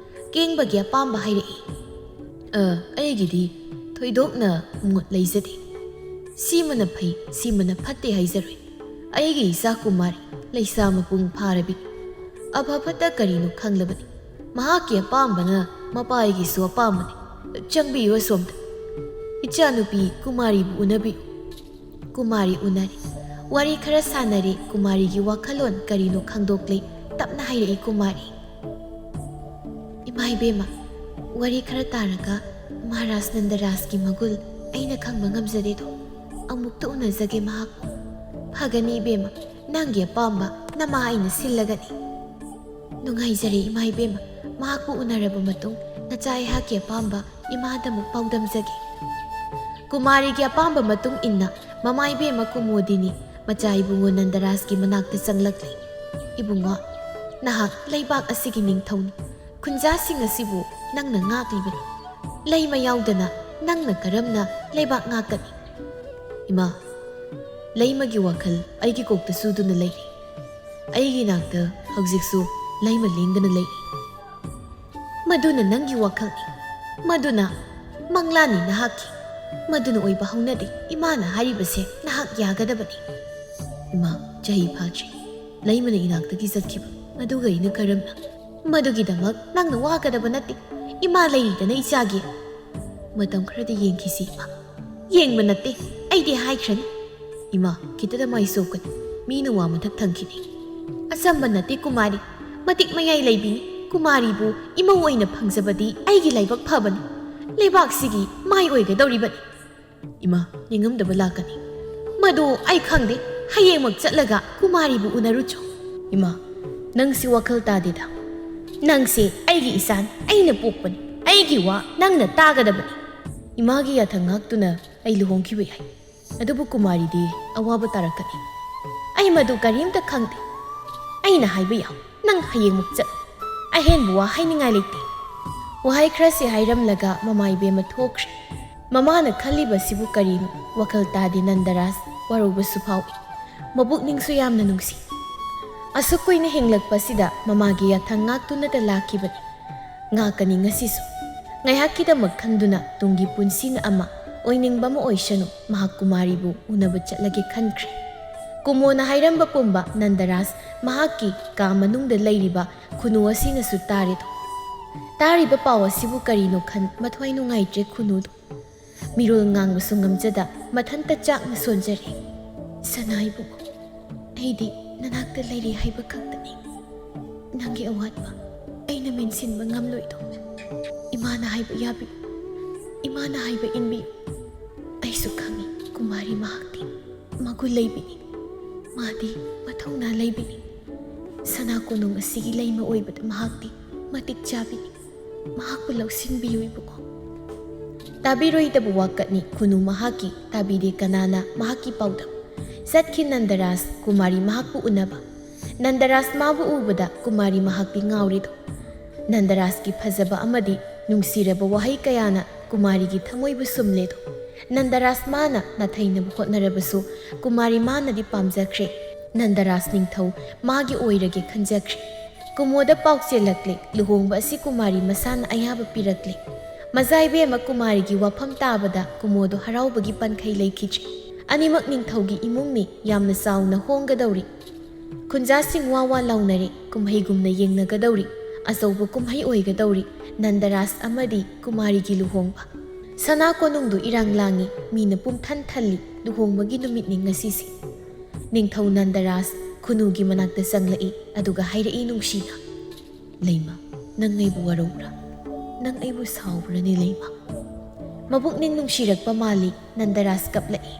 ꯀꯦꯡꯕꯒꯤ ꯑꯄꯥꯝꯕ ꯍꯥꯏꯔꯛꯏ꯫ "ꯑ, ꯑꯩꯒꯤꯗꯤ ꯊꯣꯏꯗꯣꯛꯅ ꯃꯣꯠ ꯂꯩꯖꯗꯦ꯫ ꯁꯤꯃꯅ ꯐꯩ, ꯁꯤꯃꯅ ꯐꯠꯇꯦ ꯍꯥꯏꯖꯔꯣꯏ꯫ ꯑꯩꯒꯤ ꯏꯆꯥ ꯀꯨꯃꯥꯔꯤ ꯂꯩꯁꯥ ꯃꯄꯨꯡ ꯐꯥꯔꯕꯤ꯫ ꯑꯐ ꯐꯠꯇ ꯀꯔꯤꯅꯣ ꯈꯪꯂꯕꯅꯤ꯫ ꯃꯍꯥꯛꯀꯤ ꯑꯄꯥꯝꯕꯅ ꯃꯄꯥꯒꯤꯁꯨ ꯑꯄꯥꯝꯕꯅꯤ꯫ ꯆꯪꯕꯤꯌꯨ ꯑꯁꯣꯝꯗ꯫ ꯏꯆꯥꯅꯨꯄꯤ ꯀꯨꯃꯥꯔꯤꯕꯨ ꯎꯅꯕꯤꯌꯨ꯫" ꯀꯨꯃꯥꯔꯤ ꯎꯅꯔꯦ꯫ ꯋꯥꯔꯤ ꯈꯔ ꯁꯥꯟꯅꯔꯦ꯫ ꯀꯨꯃꯥꯔꯤꯒꯤ ꯋꯥꯈꯜꯂꯣꯟ ꯀꯔꯤꯅꯣ ꯈꯪꯗꯣꯛꯂꯦ꯫ ꯇꯞꯅ ꯍꯥꯏꯔꯛꯏ ꯀꯨꯃꯥꯔꯤ꯫ "ꯏꯃꯥ ꯏꯕꯦꯝꯃ, ꯋꯥꯔꯤ ꯈꯔ ꯇꯥꯔꯒ ꯃꯍꯥꯔꯥꯖ ꯅꯟꯗꯔꯥꯖꯀꯤ ꯃꯒꯨꯜ ꯑꯩꯅ ꯈꯪꯕ ꯉꯝꯖꯔꯦꯗꯣ꯫ ꯑꯃꯨꯛꯇ ꯎꯅꯖꯒꯦ ꯃꯍꯥꯛꯄꯨ꯫" "ꯐꯒꯅꯤ ꯏꯕꯦꯝꯃ, ꯅꯪꯒꯤ ꯑꯄꯥꯝꯕ ꯅꯃꯥ ꯑꯩꯅ ꯁꯤꯜꯂꯒꯅꯤ꯫" "ꯅꯨꯡꯉꯥꯏꯖꯔꯦ ꯏꯃꯥ ꯏꯕꯦꯝꯃ, ꯃꯍꯥꯛꯄꯨ ꯎꯅꯔꯕ ꯃꯇꯨꯡ ꯅꯆꯥ ꯑꯩꯍꯥꯛꯀꯤ ꯑꯄꯥꯝꯕ ꯏꯃꯥꯗ ꯑꯃꯨꯛ ꯄꯥꯎꯗꯝꯖꯒꯦ꯫" ꯀꯨꯃꯥꯔꯤꯒꯤ ꯑꯄꯥꯝꯕ ꯃꯇꯨꯡ ꯏꯟꯅ ꯃꯃꯥ ꯏꯕꯦꯝꯃ ꯀꯨꯃꯣꯗꯤꯅꯤ ꯃꯆꯥ ꯏꯕꯨꯡꯉꯣ ꯅꯟꯗꯔꯥꯖꯀꯤ ꯃꯅꯥꯛꯇ ꯆꯪꯂꯛꯂꯤ꯫ "ꯏꯕꯨꯡꯉꯣ, ꯅꯍꯥꯛ ꯂꯩꯕꯥꯛ ꯑꯁꯤꯒꯤ ꯅꯤꯡꯊꯧꯅꯤ꯫ ꯈꯨꯟꯖꯥꯁꯤꯡ ꯑꯁꯤꯕꯨ ꯅꯪꯅ ꯉꯥꯛꯂꯤꯕꯅꯤ꯫ ꯂꯩꯃ ꯌꯥꯎꯗꯅ ꯅꯪꯅ ꯀꯔꯝꯅ ꯂꯩꯕꯥꯛ ꯉꯥꯛꯀꯅꯤ?" "ꯏꯃꯥ, ꯂꯩꯃꯒꯤ ꯋꯥꯈꯜ ꯑꯩꯒꯤ ꯀꯣꯛꯇ ꯆꯨꯗꯨꯅ ꯂꯩꯔꯤ꯫ ꯑꯩꯒꯤ ꯅꯥꯛꯇ ꯍꯧꯖꯤꯛꯁꯨ ꯂꯩꯃ ꯂꯦꯡꯗꯅ ꯂꯩꯔꯤ꯫" "ꯃꯗꯨꯅ ꯅꯪꯒꯤ ꯋꯥꯈꯜꯅꯤ꯫ ꯃꯗꯨꯅ ꯃꯪꯂꯥꯟꯅꯤ ꯅꯍꯥꯛꯀꯤ꯫ ꯃꯗꯨꯅ ꯑꯣꯏꯕ ꯍꯧꯅꯗꯦ꯫ ꯏꯃꯥꯅ ꯍꯥꯏꯔꯤꯕꯁꯦ ꯅꯍꯥꯛ ꯌꯥꯒꯗꯕꯅꯤ꯫" "ꯏꯃꯥ, ꯆꯍꯤ ꯐꯥꯗ꯭ꯔꯤ꯫ ꯂꯩꯃꯅ ꯏꯅꯥꯛꯇꯒꯤ ꯆꯠꯈꯤꯕ꯫ ꯃꯗꯨꯒ ꯑꯩꯅ ꯀꯔꯝꯅ?" "ꯃꯗꯨꯒꯤꯗꯃꯛ ꯅꯪꯅ ꯋꯥꯒꯗꯕ ꯅꯠꯇꯦ꯫ ꯏꯃꯥ ꯂꯩꯔꯤꯗꯅ ꯏꯆꯥꯒꯤ꯫ ꯃꯇꯝ ꯈꯔꯗꯤ ꯌꯦꯡꯈꯤꯁꯤ ꯏꯃꯥ꯫" "ꯌꯦꯡꯕ ꯅꯠꯇꯦ, ꯑꯩꯗꯤ ꯍꯥꯏꯈ꯭ꯔꯅꯤ꯫" "ꯏꯃꯥ, ꯈꯤꯇꯗ ꯃꯥꯏ ꯆꯣꯞꯀꯅꯤ꯫ ꯃꯤꯅ ꯋꯥ ꯃꯊꯛ ꯊꯪꯈꯤꯅꯤ꯫" "ꯑꯆꯝꯕ ꯅꯠꯇꯦ ꯀꯨꯃꯥꯔꯤ꯫ ꯃꯇꯤꯛ ꯃꯌꯥꯏ ꯂꯩꯕꯤꯅꯤ꯫ ꯀꯨꯃꯥꯔꯤꯕꯨ ꯏꯃꯧ ꯑꯣꯏꯅ ꯐꯪꯖꯕꯗꯤ ꯑꯩꯒꯤ ꯂꯥꯏꯕꯛ ꯐꯕꯅꯤ꯫ ꯂꯩꯕꯥꯛꯁꯤꯒꯤ ꯃꯥꯏ ꯑꯣꯏꯒꯗꯧꯔꯤꯕꯅꯤ꯫" "ꯏꯃꯥ, ꯅꯤꯡꯉꯝꯗꯕ ꯂꯥꯛꯀꯅꯤ꯫" "ꯃꯗꯨ ꯑꯩ ꯈꯪꯗꯦ꯫ ꯍꯌꯦꯡꯃꯛ ꯆꯠꯂꯒ ꯀꯨꯃꯥꯔꯤꯕꯨ ꯎꯅꯔꯨꯆꯣ꯫" "ꯏꯃꯥ, ꯅꯪꯁꯤ ꯋꯥꯈꯜ ꯇꯥꯗꯦꯗ꯫ ꯅꯪꯁꯦ ꯑꯩꯒꯤ ꯏꯆꯥꯅꯤ, ꯑꯩꯅ ꯄꯣꯛꯄꯅꯤ꯫ ꯑꯩꯒꯤ ꯋꯥ ꯅꯪꯅ ꯇꯥꯒꯗꯕꯅꯤ꯫ ꯏꯃꯥꯒꯤ ꯌꯥꯊꯪ ꯉꯥꯛꯇꯨꯅ ꯑꯩ ꯂꯨꯍꯣꯡꯈꯤꯕ ꯌꯥꯏ꯫ ꯑꯗꯨꯕꯨ ꯀꯨꯃꯥꯔꯤꯗꯤ ꯑꯋꯥꯕ ꯇꯥꯔꯛꯀꯅꯤ꯫" "ꯑꯩ ꯃꯗꯨ ꯀꯔꯤꯝꯇ ꯈꯪꯗꯦ꯫ ꯑꯩꯅ ꯍꯥꯏꯕ ꯌꯥꯎ꯫ ꯅꯪ ꯍꯌꯦꯡꯃꯛ ꯆꯠꯂꯨ꯫ ꯑꯍꯦꯟꯕ ꯋꯥ ꯍꯥꯏꯅꯤꯡꯉꯥꯏ ꯂꯩꯇꯦ꯫" ꯋꯥꯍꯩ ꯈꯔꯁꯤ ꯍꯥꯏꯔꯝꯂꯒ ꯃꯃꯥ ꯏꯕꯦꯝꯃ ꯊꯣꯛꯈ꯭ꯔꯦ꯫ ꯃꯃꯥꯅ ꯈꯜꯂꯤꯕꯁꯤꯕꯨ ꯀꯔꯤꯅꯣ ꯋꯥꯈꯜ ꯇꯥꯗꯦ ꯅꯟꯗꯔꯥꯖ꯫ ꯋꯥꯔꯧꯕꯁꯨ ꯐꯥꯎꯏ꯫ ꯃꯄꯨꯛꯅꯤꯡꯁꯨ ꯌꯥꯝꯅ ꯅꯨꯡꯁꯤ꯫ ꯑꯁꯨꯛ ꯀꯨꯏꯅ ꯍꯤꯡꯂꯛꯄꯁꯤꯗ ꯃꯃꯥꯒꯤ ꯌꯥꯊꯪ ꯉꯥꯛꯇꯨꯅꯇ ꯂꯥꯛꯈꯤꯕꯅꯤ꯫ ꯉꯥꯛꯀꯅꯤ ꯉꯁꯤꯁꯨ꯫ ꯉꯥꯏꯍꯥꯛꯀꯤꯗꯃꯛ ꯈꯟꯗꯨꯅ ꯇꯨꯡꯒꯤ ꯄꯨꯟꯁꯤꯅ ꯑꯃ ꯑꯣꯏꯅꯤꯡꯕ ꯑꯃ ꯑꯣꯏꯁꯅꯨ, ꯃꯍꯥꯛ ꯀꯨꯃꯥꯔꯤꯕꯨ ꯎꯅꯕ ꯆꯠꯂꯒꯦ ꯈꯟꯈ꯭ꯔꯦ꯫ ꯀꯨꯃꯣꯅ ꯍꯥꯏꯔꯝꯕ ꯄꯨꯝꯕ ꯅꯟꯗꯔꯥꯖ ꯃꯍꯥꯛꯀꯤ ꯀꯥ ꯃꯅꯨꯡꯗ ꯂꯩꯔꯤꯕ ꯈꯨꯅꯨ ꯑꯁꯤꯅꯁꯨ ꯇꯥꯔꯦꯗꯣ꯫ ꯇꯥꯔꯤꯕ ꯄꯥꯎ ꯑꯁꯤꯕꯨ ꯀꯔꯤꯅꯣ ꯈꯟ ꯃꯊ꯭ꯋꯥꯏ ꯅꯨꯡꯉꯥꯏꯇ꯭ꯔꯦ ꯈꯨꯅꯨꯗꯣ꯫ ꯃꯤꯔꯣꯜ ꯉꯥꯡꯕꯁꯨ ꯉꯝꯖꯗ ꯃꯊꯟꯇ ꯆꯥꯛꯅ ꯁꯣꯟꯖꯔꯦ꯫ "ꯁꯅꯥ ꯏꯕꯨꯡꯉꯣ, ꯑꯩꯗꯤ ꯅꯅꯥꯛꯇ ꯂꯩꯔꯤ ꯍꯥꯏꯕ ꯈꯛꯇꯅꯤ꯫ ꯅꯪꯒꯤ ꯑꯋꯥꯠꯄ ꯑꯩꯅ ꯃꯦꯟꯁꯤꯟꯕ ꯉꯝꯂꯣꯏꯗꯣ꯫ ꯏꯃꯥꯅ ꯍꯥꯏꯕ ꯌꯥꯕꯤꯌꯨ, ꯏꯃꯥꯅ ꯍꯥꯏꯕ ꯏꯟꯕꯤꯌꯨ꯫ ꯑꯩꯁꯨ ꯈꯪꯏ, ꯀꯨꯃꯥꯔꯤ ꯃꯍꯥꯛꯇꯤ ꯃꯒꯨꯟ ꯂꯩꯕꯤꯅꯤ꯫ ꯃꯥꯗꯤ ꯃꯊꯧꯅꯥ ꯂꯩꯕꯤꯅꯤ꯫ ꯁꯅꯥ ꯀꯣꯅꯨꯡ ꯑꯁꯤꯒꯤ ꯂꯩꯃ ꯑꯣꯏꯕꯗ ꯃꯍꯥꯛꯇꯤ ꯃꯇꯤꯛ ꯆꯥꯕꯤꯅꯤ꯫ ꯃꯍꯥꯛꯄꯨ ꯂꯧꯁꯤꯟꯕꯤꯌꯨ ꯏꯕꯨꯡꯉꯣ꯫" ꯇꯥꯕꯤꯔꯣꯏꯗꯕ ꯋꯥꯀꯠꯅꯤ ꯈꯨꯅꯨ ꯃꯍꯥꯛꯀꯤ, ꯇꯥꯕꯤꯗꯦ ꯀꯅꯥꯅ ꯃꯍꯥꯛꯀꯤ ꯄꯥꯎꯗꯝ꯫ ꯆꯠꯈꯤ ꯅꯟꯗꯔꯥꯖ ꯀꯨꯃꯥꯔꯤ ꯃꯍꯥꯛꯄꯨ ꯎꯅꯕ꯫ ꯅꯟꯗꯔꯥꯖ ꯃꯥꯕꯨ ꯎꯕꯗ ꯀꯨꯃꯥꯔꯤ ꯃꯍꯥꯛꯇꯤ ꯉꯥꯎꯔꯦꯗꯣ꯫ ꯅꯟꯗꯔꯥꯖꯀꯤ ꯐꯖꯕ ꯑꯃꯗꯤ ꯅꯨꯡꯁꯤꯔꯕ ꯋꯥꯍꯩ ꯀꯌꯥꯅ ꯀꯨꯃꯥꯔꯤꯒꯤ ꯊꯃꯣꯏꯕꯨ ꯁꯨꯝꯂꯦꯗꯣ꯫ ꯅꯟꯗꯔꯥꯖ ꯃꯥꯅ ꯅꯥꯊꯩꯅꯕ ꯍꯣꯠꯅꯔꯕꯁꯨ ꯀꯨꯃꯥꯔꯤ ꯃꯥꯅꯗꯤ ꯄꯥꯝꯖꯈ꯭ꯔꯦ꯫ ꯅꯟꯗꯔꯥꯖ ꯅꯤꯡꯊꯧ ꯃꯥꯒꯤ ꯑꯣꯏꯔꯒꯦ ꯈꯟꯖꯈ꯭ꯔꯦ꯫ ꯀꯨꯃꯣꯗ ꯄꯥꯎ ꯆꯦꯜꯂꯛꯂꯦ, ꯂꯨꯍꯣꯡꯕ ꯑꯁꯤ ꯀꯨꯃꯥꯔꯤ ꯃꯁꯥꯅ ꯑꯌꯥꯕ ꯄꯤꯔꯛꯂꯦ꯫ ꯃꯖꯥ ꯏꯕꯦꯝꯃ ꯀꯨꯃꯥꯔꯤꯒꯤ ꯋꯥꯐꯝ ꯇꯥꯕꯗ ꯀꯨꯃꯣꯗꯣ ꯍꯔꯥꯎꯕꯒꯤ ꯄꯟꯈꯩ ꯂꯩꯈꯤꯗ꯭ꯔꯦ꯫ ꯑꯅꯤꯃꯛ ꯅꯤꯡꯊꯧꯒꯤ ꯏꯃꯨꯡꯅꯤ, ꯌꯥꯝꯅ ꯆꯥꯎꯅ ꯍꯣꯡꯒꯗꯧꯔꯤ꯫ ꯈꯨꯟꯖꯥꯁꯤꯡ ꯋꯥ ꯋꯥ ꯂꯥꯎꯅꯔꯦ, ꯀꯨꯝꯍꯩꯒꯨꯝꯅ ꯌꯦꯡꯅꯒꯗꯧꯔꯤ꯫ ꯑꯆꯧꯕ ꯀꯨꯝꯍꯩ ꯑꯣꯏꯒꯗꯧꯔꯤ, ꯅꯟꯗꯔꯥꯖ ꯑꯃꯗꯤ ꯀꯨꯃꯥꯔꯤꯒꯤ ꯂꯨꯍꯣꯡꯕ꯫ ꯁꯅꯥ ꯀꯣꯅꯨꯡꯗꯨ ꯏꯔꯥꯡ ꯂꯥꯡꯉꯤ, ꯃꯤꯅ ꯄꯨꯝꯊꯟ ꯊꯜꯂꯤ꯫ ꯂꯨꯍꯣꯡꯕꯒꯤ ꯅꯨꯃꯤꯠꯅꯤ ꯉꯁꯤꯁꯤ꯫ ꯅꯤꯡꯊꯧ ꯅꯟꯗꯔꯥꯖ ꯈꯨꯅꯨꯒꯤ ꯃꯅꯥꯛꯇ ꯆꯪꯂꯛꯏ, ꯑꯗꯨꯒ ꯍꯥꯏꯔꯛꯏ ꯅꯨꯡꯁꯤꯅ, "ꯂꯩꯃ, ꯅꯪ ꯑꯩꯕꯨ ꯋꯥꯔꯧꯕ꯭ꯔꯥ? ꯅꯪ ꯑꯩꯕꯨ ꯁꯥꯎꯕ꯭ꯔꯅꯦ ꯂꯩꯃ?" ꯃꯕꯨꯛꯅꯤꯡ ꯅꯨꯡꯁꯤꯔꯛꯄ ꯃꯥꯜꯂꯤ, ꯅꯟꯗꯔꯥꯖ ꯀꯞꯂꯛꯏ꯫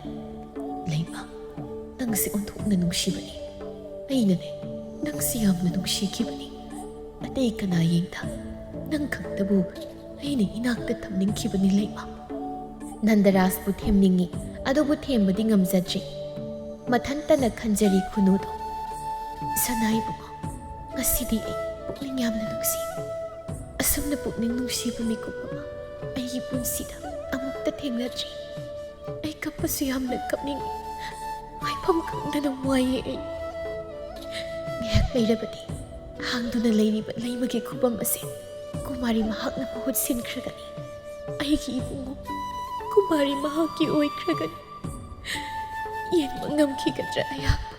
"ꯂꯩꯃ, ꯅꯪꯁꯦ ꯑꯣꯟꯊꯣꯛꯅ ꯅꯨꯡꯁꯤꯕꯅꯤ꯫ ꯑꯩꯅꯅꯦ, ꯅꯪꯁꯤ ꯌꯥꯝꯅ ꯅꯨꯡꯁꯤꯈꯤꯕꯅꯤ꯫ ꯑꯇꯩ ꯀꯅꯥ ꯌꯦꯡꯗ ꯅꯪ ꯈꯛꯇꯕꯨ ꯑꯩꯅ ꯏꯅꯥꯛꯇ ꯊꯝꯅꯤꯡꯈꯤꯕꯅꯤ ꯂꯩꯃ꯫" ꯅꯟꯗꯔꯥꯖꯄꯨ ꯊꯦꯝꯅꯤꯡꯏ, ꯑꯗꯨꯕꯨ ꯊꯦꯝꯕꯗꯤ ꯉꯝꯖꯗ꯭ꯔꯦ꯫ ꯃꯊꯟꯇꯅ ꯈꯟꯖꯔꯤ ꯈꯨꯅꯨꯗꯣ꯫ "ꯁꯅꯥ ꯏꯕꯨꯡꯉꯣ, ꯉꯁꯤꯗꯤ ꯑꯩ ꯄꯨꯛꯅꯤꯡ ꯌꯥꯝꯅ ꯅꯨꯡꯁꯤ꯫ ꯑꯁꯨꯝꯅ ꯄꯨꯛꯅꯤꯡ ꯅꯨꯡꯁꯤꯕ ꯃꯤꯀꯨꯞ ꯑꯃ ꯑꯩꯒꯤ ꯄꯨꯟꯁꯤꯗ ꯑꯃꯨꯛꯇ ꯊꯦꯡꯅꯗ꯭ꯔꯤ꯫ ꯑꯩ ꯀꯞꯄꯁꯨ ꯌꯥꯝꯅ ꯀꯞꯅꯤꯡꯏ꯫ ꯍꯥꯏꯐꯝ ꯈꯪꯗꯅ ꯋꯥꯏꯌꯦ ꯑꯩ꯫ ꯉꯥꯏꯍꯥꯛ ꯂꯩꯔꯕꯗꯤ ꯍꯥꯡꯗꯨꯅ ꯂꯩꯔꯤꯕ ꯂꯩꯃꯒꯤ ꯈꯨꯕꯝ ꯑꯁꯤ ꯀꯨꯃꯥꯔꯤ ꯃꯍꯥꯛꯅ ꯃꯍꯨꯠ ꯁꯤꯟꯈ꯭ꯔꯒꯅꯤ꯫ ꯑꯩꯒꯤ ꯏꯕꯨꯡꯉꯣ ꯀꯨꯃꯥꯔꯤ ꯃꯍꯥꯛꯀꯤ ꯑꯣꯏꯈ꯭ꯔꯒꯅꯤ꯫ ꯌꯦꯡꯕ ꯉꯝꯈꯤꯒꯗ꯭ꯔꯥ ꯑꯩꯍꯥꯛꯄꯨ?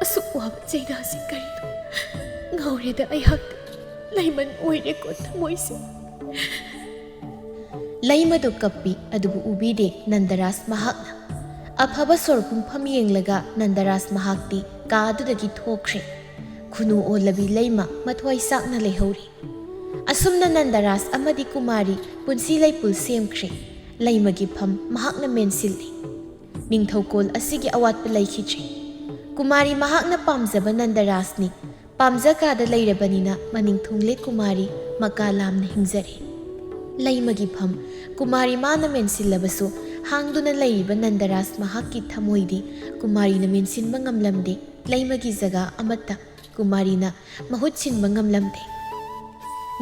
ꯑꯁꯨꯛ ꯋꯥꯕ ꯆꯩꯅꯥꯁꯤ ꯀꯔꯤꯅꯣ? ꯉꯥꯎꯔꯦꯗ ꯑꯩꯍꯥꯛꯇ꯫ ꯂꯩꯃꯟ ꯑꯣꯏꯔꯦꯀꯣ ꯊꯃꯣꯏꯁꯦ꯫ ꯂꯩꯃꯗꯨ ꯀꯞꯄꯤ, ꯑꯗꯨꯕꯨ ꯎꯕꯤꯗꯦ ꯅꯟꯗꯔꯥꯖ ꯃꯍꯥꯛꯅ꯫ ꯑꯐꯕ ꯁꯣꯔ ꯄꯨꯡꯐꯝ ꯌꯦꯡꯂꯒ ꯅꯟꯗꯔꯥꯖ ꯃꯍꯥꯛꯇꯤ ꯀꯥ ꯑꯗꯨꯗꯒꯤ ꯊꯣꯛꯈ꯭ꯔꯦ꯫ ꯈꯨꯅꯨ ꯑꯣꯜꯂꯕꯤ ꯂꯩꯃ ꯃꯊ꯭ꯋꯥꯏ ꯆꯥꯛꯅ ꯂꯩꯍꯧꯔꯤ꯫ ꯑꯁꯨꯝꯅ ꯅꯟꯗꯔꯥꯖ ꯑꯃꯗꯤ ꯀꯨꯃꯥꯔꯤ ꯄꯨꯟꯁꯤ ꯂꯩꯄꯨꯜ ꯁꯦꯝꯈ꯭ꯔꯦ꯫ ꯂꯩꯃꯒꯤ ꯐꯝ ꯃꯍꯥꯛꯅ ꯃꯦꯟꯁꯤꯜꯂꯤ꯫ ꯅꯤꯡꯊꯧꯀꯣꯜ ꯑꯁꯤꯒꯤ ꯑꯋꯥꯠꯄ ꯂꯩꯈꯤꯗ꯭ꯔꯦ꯫ ꯀꯨꯃꯥꯔꯤ ꯃꯍꯥꯛꯅ ꯄꯥꯝꯖꯕ ꯅꯟꯗꯔꯥꯖꯅꯤ꯫ ꯄꯥꯝꯖ ꯀꯥꯗ ꯂꯩꯔꯕꯅꯤꯅ ꯃꯅꯤꯡ ꯊꯨꯡꯂꯦ ꯀꯨꯃꯥꯔꯤ ꯃꯀꯥ ꯂꯥꯝꯅ ꯍꯤꯡꯖꯔꯦ꯫ ꯂꯩꯃꯒꯤ ꯐꯝ ꯀꯨꯃꯥꯔꯤ ꯃꯥꯅ ꯃꯦꯟꯁꯤꯜꯂꯕꯁꯨ, ꯍꯥꯡꯗꯨꯅ ꯂꯩꯔꯤꯕ ꯅꯟꯗꯔꯥꯖ ꯃꯍꯥꯛꯀꯤ ꯊꯃꯣꯏꯗꯤ ꯀꯨꯃꯥꯔꯤꯅ ꯃꯦꯟꯁꯤꯟꯕ ꯉꯝꯂꯝꯗꯦ꯫ ꯂꯩꯃꯒꯤ ꯖꯒꯥ ꯑꯃꯠꯇ ꯀꯨꯃꯥꯔꯤꯅ ꯃꯍꯨꯠ ꯁꯤꯟꯕ ꯉꯝꯂꯝꯗꯦ꯫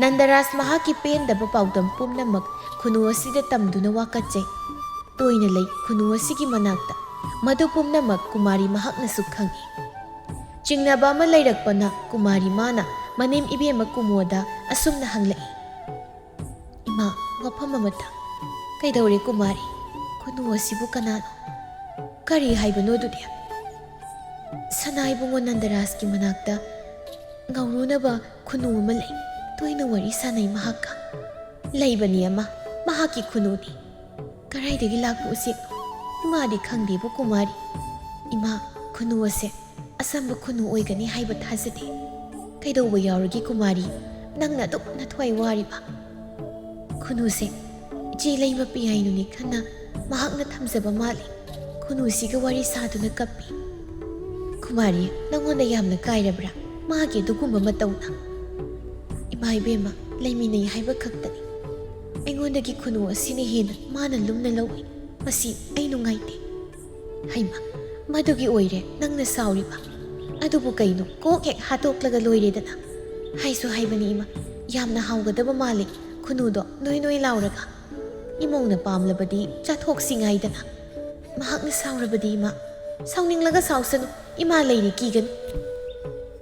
ꯅꯟꯗꯔꯥꯖ ꯃꯍꯥꯛꯀꯤ ꯄꯦꯟꯗꯕ ꯄꯥꯎꯗꯝ ꯄꯨꯝꯅꯃꯛ ꯈꯨꯅꯨ ꯑꯁꯤꯗ ꯇꯝꯗꯨꯅ ꯋꯥꯀꯠꯆꯩ꯫ ꯇꯣꯏꯅ ꯂꯩ ꯈꯨꯅꯨ ꯑꯁꯤꯒꯤ ꯃꯅꯥꯛꯇ꯫ ꯃꯗꯨ ꯄꯨꯝꯅꯃꯛ ꯀꯨꯃꯥꯔꯤ ꯃꯍꯥꯛꯅꯁꯨ ꯈꯪꯏ꯫ ꯆꯤꯡꯅꯕ ꯑꯃ ꯂꯩꯔꯛꯄꯅ ꯀꯨꯃꯥꯔꯤ ꯃꯥꯅ ꯃꯅꯦꯝ ꯏꯕꯦꯝꯃ ꯀꯨꯃꯣꯗ ꯑꯁꯨꯝꯅ ꯍꯪꯂꯛꯏ, "ꯏꯃꯥ, ꯋꯥꯐꯝ ꯑꯃꯇ꯫ ꯀꯩꯗꯧꯔꯦ ꯀꯨꯃꯥꯔꯤ? ꯈꯨꯅꯨ ꯑꯁꯤꯕꯨ ꯀꯅꯥꯅꯣ? ꯀꯔꯤ ꯍꯥꯏꯕꯅꯣ ꯑꯗꯨꯗꯤ?" "ꯁꯅꯥ ꯏꯕꯨꯡꯉꯣ ꯅꯟꯗꯔꯥꯖꯀꯤ ꯃꯅꯥꯛꯇ ꯉꯥꯎꯔꯨꯅꯕ ꯈꯨꯅꯨ ꯑꯃ ꯂꯩ꯫ ꯇꯣꯏꯅ ꯋꯥꯔꯤ ꯁꯥꯟꯅꯩ ꯃꯍꯥꯛꯀ꯫ ꯂꯩꯕꯅꯤ ꯑꯃ, ꯃꯍꯥꯛꯀꯤ ꯈꯨꯅꯨꯅꯤ꯫ ꯀꯗꯥꯏꯗꯒꯤ ꯂꯥꯛꯄ ꯎꯆꯦꯛꯅꯣ? ꯏꯃꯥꯗꯤ ꯈꯪꯗꯦꯕꯨ ꯀꯨꯃꯥꯔꯤ꯫ ꯏꯃꯥ, ꯈꯨꯅꯨ ꯑꯁꯦ ꯑꯆꯝꯕ ꯈꯨꯅꯨ ꯑꯣꯏꯒꯅꯤ ꯍꯥꯏꯕ ꯊꯥꯖꯗꯦ꯫ ꯀꯩꯗꯧꯕ ꯌꯥꯎꯔꯒꯦ ꯀꯨꯃꯥꯔꯤ? ꯅꯪꯅ ꯑꯗꯨꯛ ꯅꯊ꯭ꯋꯥꯏ ꯋꯥꯔꯤꯕ?" "ꯈꯨꯅꯨꯁꯦ ꯏꯆꯦ ꯂꯩꯃ ꯄꯤꯌꯥꯏꯅꯨꯅꯤ ꯈꯟꯅ ꯃꯍꯥꯛꯅ ꯊꯝꯖꯕ ꯃꯥꯜꯂꯤ꯫ ꯈꯨꯅꯨꯁꯤꯒ ꯋꯥꯔꯤ ꯁꯥꯗꯨꯅ ꯀꯞꯄꯤ꯫ ꯀꯨꯃꯥꯔꯤ, ꯅꯪꯉꯣꯟꯗ ꯌꯥꯝꯅ ꯀꯥꯏꯔꯕ꯭ꯔꯥ ꯃꯥꯒꯤ ꯑꯗꯨꯒꯨꯝꯕ ꯃꯇꯧꯅ?" "ꯏꯃꯥ ꯏꯕꯦꯝꯃ, ꯂꯩꯃꯤꯟꯅꯩ ꯍꯥꯏꯕ ꯈꯛꯇꯅꯤ꯫ ꯑꯩꯉꯣꯟꯗꯒꯤ ꯈꯨꯅꯨ ꯑꯁꯤꯅ ꯍꯦꯟꯅ ꯃꯥꯅ ꯂꯨꯝꯅ ꯂꯧꯏ꯫ ꯃꯁꯤ ꯑꯩ ꯅꯨꯡꯉꯥꯏꯇꯦ꯫" "ꯍꯩꯃ, ꯃꯗꯨꯒꯤ ꯑꯣꯏꯔꯦ ꯅꯪꯅ ꯁꯥꯎꯔꯤꯕ? ꯑꯗꯨꯕꯨ ꯀꯩꯅꯣ, ꯀꯣꯛ ꯍꯦꯛ ꯍꯥꯠꯇꯣꯛꯂꯒ ꯂꯣꯏꯔꯦꯗꯅ꯫ ꯍꯥꯏꯁꯨ ꯍꯥꯏꯕꯅꯤ ꯏꯃꯥ, ꯌꯥꯝꯅ ꯍꯥꯎꯒꯗꯕ ꯃꯥꯜꯂꯤ ꯈꯨꯅꯨꯗꯣ, ꯅꯣꯏ ꯅꯣꯏ ꯂꯥꯎꯔꯒ꯫ ꯏꯃꯧꯅ ꯄꯥꯝꯂꯕꯗꯤ ꯆꯥꯊꯣꯛꯁꯤ ꯉꯥꯏꯗꯅ꯫ ꯃꯍꯥꯛꯅ ꯁꯥꯎꯔꯕꯗꯤ ꯏꯃꯥ, ꯁꯥꯎꯅꯤꯡꯂꯒ ꯁꯥꯎꯁꯅꯨ, ꯏꯃꯥ ꯂꯩꯔꯤ ꯀꯤꯒꯅꯨ꯫"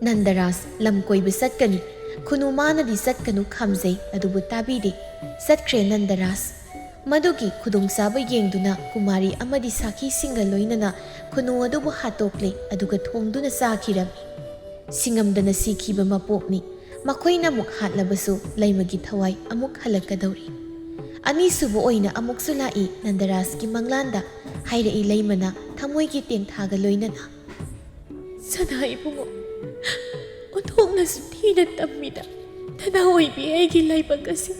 "ꯅꯟꯗꯔꯥꯖ, ꯂꯝ ꯀꯣꯏꯕ ꯆꯠꯀꯅꯤ꯫ ꯈꯨꯅꯨ ꯃꯥꯅꯗꯤ ꯆꯠꯀꯅꯨ ꯈꯥꯝꯖꯩ, ꯑꯗꯨꯕꯨ ꯇꯥꯕꯤꯗꯦ꯫ ꯆꯠꯈ꯭ꯔꯦ ꯅꯟꯗꯔꯥꯖ꯫" ꯃꯗꯨꯒꯤ ꯈꯨꯗꯣꯡꯆꯥꯕ ꯌꯦꯡꯗꯨꯅ ꯀꯨꯃꯥꯔꯤ ꯑꯃꯗꯤ ꯁꯥꯈꯤꯁꯤꯡꯒ ꯂꯣꯏꯅꯅ ꯈꯨꯅꯨ ꯑꯗꯨꯕꯨ ꯍꯥꯠꯇꯣꯛꯂꯦ, ꯑꯗꯨꯒ ꯊꯣꯡꯗꯨꯅ ꯆꯥꯈꯤꯔꯝꯃꯤ꯫ ꯁꯤꯡꯉꯝꯗꯅ ꯁꯤꯈꯤꯕ ꯃꯄꯣꯛꯅꯤ꯫ ꯃꯈꯣꯏꯅ ꯑꯃꯨꯛ ꯍꯥꯠꯂꯕꯁꯨ ꯂꯩꯃꯒꯤ ꯊꯋꯥꯏ ꯑꯃꯨꯛ ꯍꯜꯂꯛꯀꯗꯧꯔꯤ꯫ ꯑꯅꯤꯁꯨꯕ ꯑꯣꯏꯅ ꯑꯃꯨꯛꯁꯨ ꯂꯥꯛꯏ ꯅꯟꯗꯔꯥꯖꯀꯤ ꯃꯪꯂꯥꯟꯗ꯫ ꯍꯥꯏꯔꯛꯏ ꯂꯩꯃꯅ ꯊꯃꯣꯏꯒꯤ ꯇꯦꯡꯊꯥꯒ ꯂꯣꯏꯅꯅ, "ꯁꯅꯥ ꯏꯕꯨꯡꯉꯣ, ꯑꯣꯟꯊꯣꯛꯅꯁꯨ ꯊꯤꯅ ꯇꯝꯃꯤꯗ ꯅꯅꯥ ꯑꯣꯏꯕꯤ ꯑꯩꯒꯤ ꯂꯥꯏꯕꯛ ꯑꯁꯤ꯫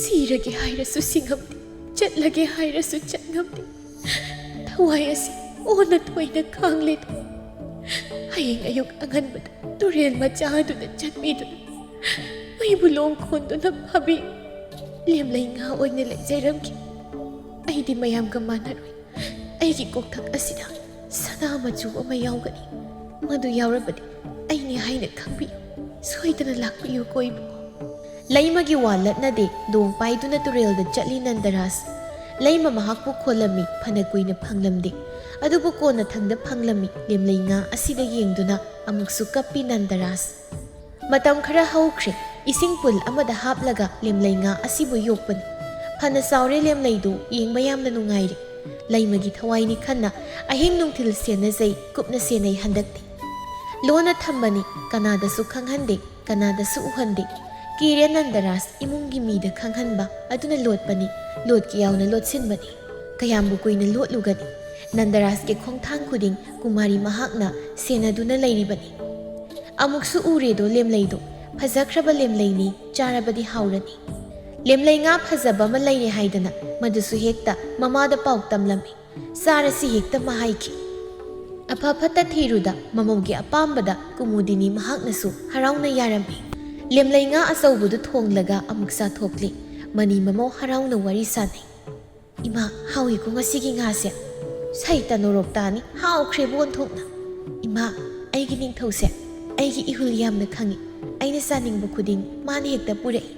ꯁꯤꯔꯒꯦ ꯍꯥꯏꯔꯁꯨ ꯁꯤꯉꯝꯗꯦ, ꯆꯠꯂꯒꯦ ꯍꯥꯏꯔꯁꯨ ꯆꯠꯉꯝꯗꯦ꯫ ꯊꯋꯥꯏ ꯑꯁꯤ ꯑꯣꯟꯅ ꯊꯣꯏꯅ ꯈꯥꯡꯂꯦꯗꯣ꯫ ꯍꯌꯦꯡ ꯑꯌꯨꯛ ꯑꯉꯟꯕꯗ ꯇꯨꯔꯦꯜ ꯃꯆꯥ ꯑꯗꯨꯗ ꯆꯠꯄꯤꯗꯨꯅ ꯑꯩꯕꯨ ꯂꯣꯡ ꯈꯣꯟꯗꯨꯅ ꯐꯥꯕꯤ꯫ ꯂꯦꯝꯂꯩ ꯉꯥ ꯑꯣꯏꯅ ꯂꯩꯖꯔꯝꯒꯦ꯫ ꯑꯩꯗꯤ ꯃꯌꯥꯝꯒ ꯃꯥꯟꯅꯔꯣꯏ꯫ ꯑꯩꯒꯤ ꯀꯣꯛꯊꯛ ꯑꯁꯤꯗ ꯁꯅꯥ ꯃꯆꯨ ꯑꯃ ꯌꯥꯎꯒꯅꯤ꯫ ꯃꯗꯨ ꯌꯥꯎꯔꯕꯗꯤ ꯑꯩꯅꯤ ꯍꯥꯏꯅ ꯈꯪꯕꯤꯌꯨ꯫ ꯁꯣꯏꯗꯅ ꯂꯥꯛꯄꯤꯌꯨꯀꯣ ꯏꯕꯨꯡꯉꯣ꯫" ꯂꯩꯃꯒꯤ ꯋꯥ ꯂꯠꯅꯗꯦ, ꯂꯣꯡ ꯄꯥꯏꯗꯨꯅ ꯇꯨꯔꯦꯜꯗ ꯆꯠꯂꯤ ꯅꯟꯗꯔꯥꯖ꯫ ꯂꯩꯃ ꯃꯍꯥꯛꯄꯨ ꯈꯣꯜꯂꯝꯃꯤ, ꯐꯅ ꯀꯨꯏꯅ ꯐꯪꯂꯝꯗꯦ꯫ ꯑꯗꯨꯕꯨ ꯀꯣꯟꯅꯊꯪꯗ ꯐꯪꯂꯝꯃꯤ, ꯂꯦꯝꯂꯩ ꯉꯥ ꯑꯁꯤꯗ ꯌꯦꯡꯗꯨꯅ ꯑꯃꯨꯛꯁꯨ ꯀꯞꯄꯤ ꯅꯟꯗꯔꯥꯖ꯫ ꯃꯇꯝ ꯈꯔ ꯍꯧꯈ꯭ꯔꯦ꯫ ꯏꯁꯤꯡ ꯄꯨꯜ ꯑꯃꯗ ꯍꯥꯞꯂꯒ ꯂꯦꯝꯂꯩ ꯉꯥ ꯑꯁꯤꯕꯨ ꯌꯣꯛꯄꯅꯤ꯫ ꯐꯅ ꯆꯥꯎꯔꯦ ꯂꯦꯝꯂꯩꯗꯨ, ꯌꯦꯡꯕ ꯌꯥꯝꯅ ꯅꯨꯡꯉꯥꯏꯔꯦ꯫ ꯂꯩꯃꯒꯤ ꯊꯋꯥꯏꯅꯤ ꯈꯟꯅ ꯑꯍꯤꯡ ꯅꯨꯡꯊꯤꯜ ꯁꯦꯟꯅꯖꯩ, ꯀꯨꯞꯅ ꯁꯦꯟꯅꯩ ꯍꯟꯗꯛꯇꯤ꯫ ꯂꯣꯟꯅ ꯊꯝꯕꯅꯤ, ꯀꯅꯥꯗꯁꯨ ꯈꯪꯍꯟꯗꯦ, ꯀꯅꯥꯗꯁꯨ ꯎꯍꯟꯗꯦ꯫ ꯀꯤꯔꯦ ꯅꯟꯗꯔꯥꯖ ꯏꯃꯨꯡꯒꯤ ꯃꯤꯗ ꯈꯪꯍꯟꯕ, ꯑꯗꯨꯅ ꯂꯣꯠꯄꯅꯤ, ꯂꯣꯠꯀꯦ ꯌꯥꯎꯅ ꯂꯣꯠꯁꯤꯟꯕꯅꯤ꯫ ꯀꯌꯥꯝꯕꯨ ꯀꯨꯏꯅ ꯂꯣꯠꯂꯨꯒꯅꯤ? ꯅꯟꯗꯔꯥꯖꯀꯤ ꯈꯣꯡꯊꯥꯡ ꯈꯨꯗꯤꯡ ꯀꯨꯃꯥꯔꯤ ꯃꯍꯥꯛꯅ ꯁꯦꯟꯅꯗꯨꯅ ꯂꯩꯔꯤꯕꯅꯤ꯫ ꯑꯃꯨꯛꯁꯨ ꯎꯔꯦꯗꯣ ꯂꯦꯝꯂꯩꯗꯣ, ꯐꯖꯈ꯭ꯔꯕ ꯂꯦꯝꯂꯩꯅꯤ, ꯆꯥꯔꯕꯗꯤ ꯍꯥꯎꯔꯅꯤ꯫ ꯂꯦꯝꯂꯩ ꯉꯥ ꯐꯖꯕ ꯑꯃ ꯂꯩꯔꯦ ꯍꯥꯏꯗꯅ ꯃꯗꯨꯁꯨ ꯍꯦꯛꯇ ꯃꯃꯥꯗ ꯄꯥꯎ ꯇꯝꯂꯝꯃꯤ꯫ ꯆꯥꯔꯁꯤ ꯍꯦꯛꯇ ꯃꯍꯥꯏꯈꯤ꯫ ꯑꯐ ꯐꯠꯇ ꯊꯤꯔꯨꯗ ꯃꯃꯧꯒꯤ ꯑꯄꯥꯝꯕꯗ ꯀꯨꯃꯨꯗꯤꯅꯤ ꯃꯍꯥꯛꯅꯁꯨ ꯍꯔꯥꯎꯅ ꯌꯥꯔꯝꯃꯤ꯫ ꯂꯦꯝꯂꯩ ꯉꯥ ꯑꯆꯧꯕꯗꯨ ꯊꯣꯡꯂꯒ ꯑꯃꯨꯛ ꯆꯥꯊꯣꯛꯂꯤ꯫ ꯃꯅꯤ ꯃꯃꯧ ꯍꯔꯥꯎꯅ ꯋꯥꯔꯤ ꯁꯥꯅꯩ꯫ "ꯏꯃꯥ, ꯍꯥꯎꯏꯀꯣ ꯉꯁꯤꯒꯤ ꯉꯥꯁꯦ꯫ ꯁꯩꯇ ꯅꯣꯔꯣꯛ ꯇꯥꯅꯤ, ꯍꯥꯎꯈ꯭ꯔꯦꯕꯨ ꯑꯣꯟꯊꯣꯛꯅ꯫ ꯏꯃꯥ, ꯑꯩꯒꯤ ꯅꯤꯡꯊꯧꯁꯦ ꯑꯩꯒꯤ ꯏꯍꯨꯜ ꯌꯥꯝꯅ ꯈꯪꯏ꯫ ꯑꯩꯅ ꯆꯥꯅꯤꯡꯕ ꯈꯨꯗꯤꯡ ꯃꯥꯅ ꯍꯦꯛꯇ ꯄꯨꯔꯛꯏ꯫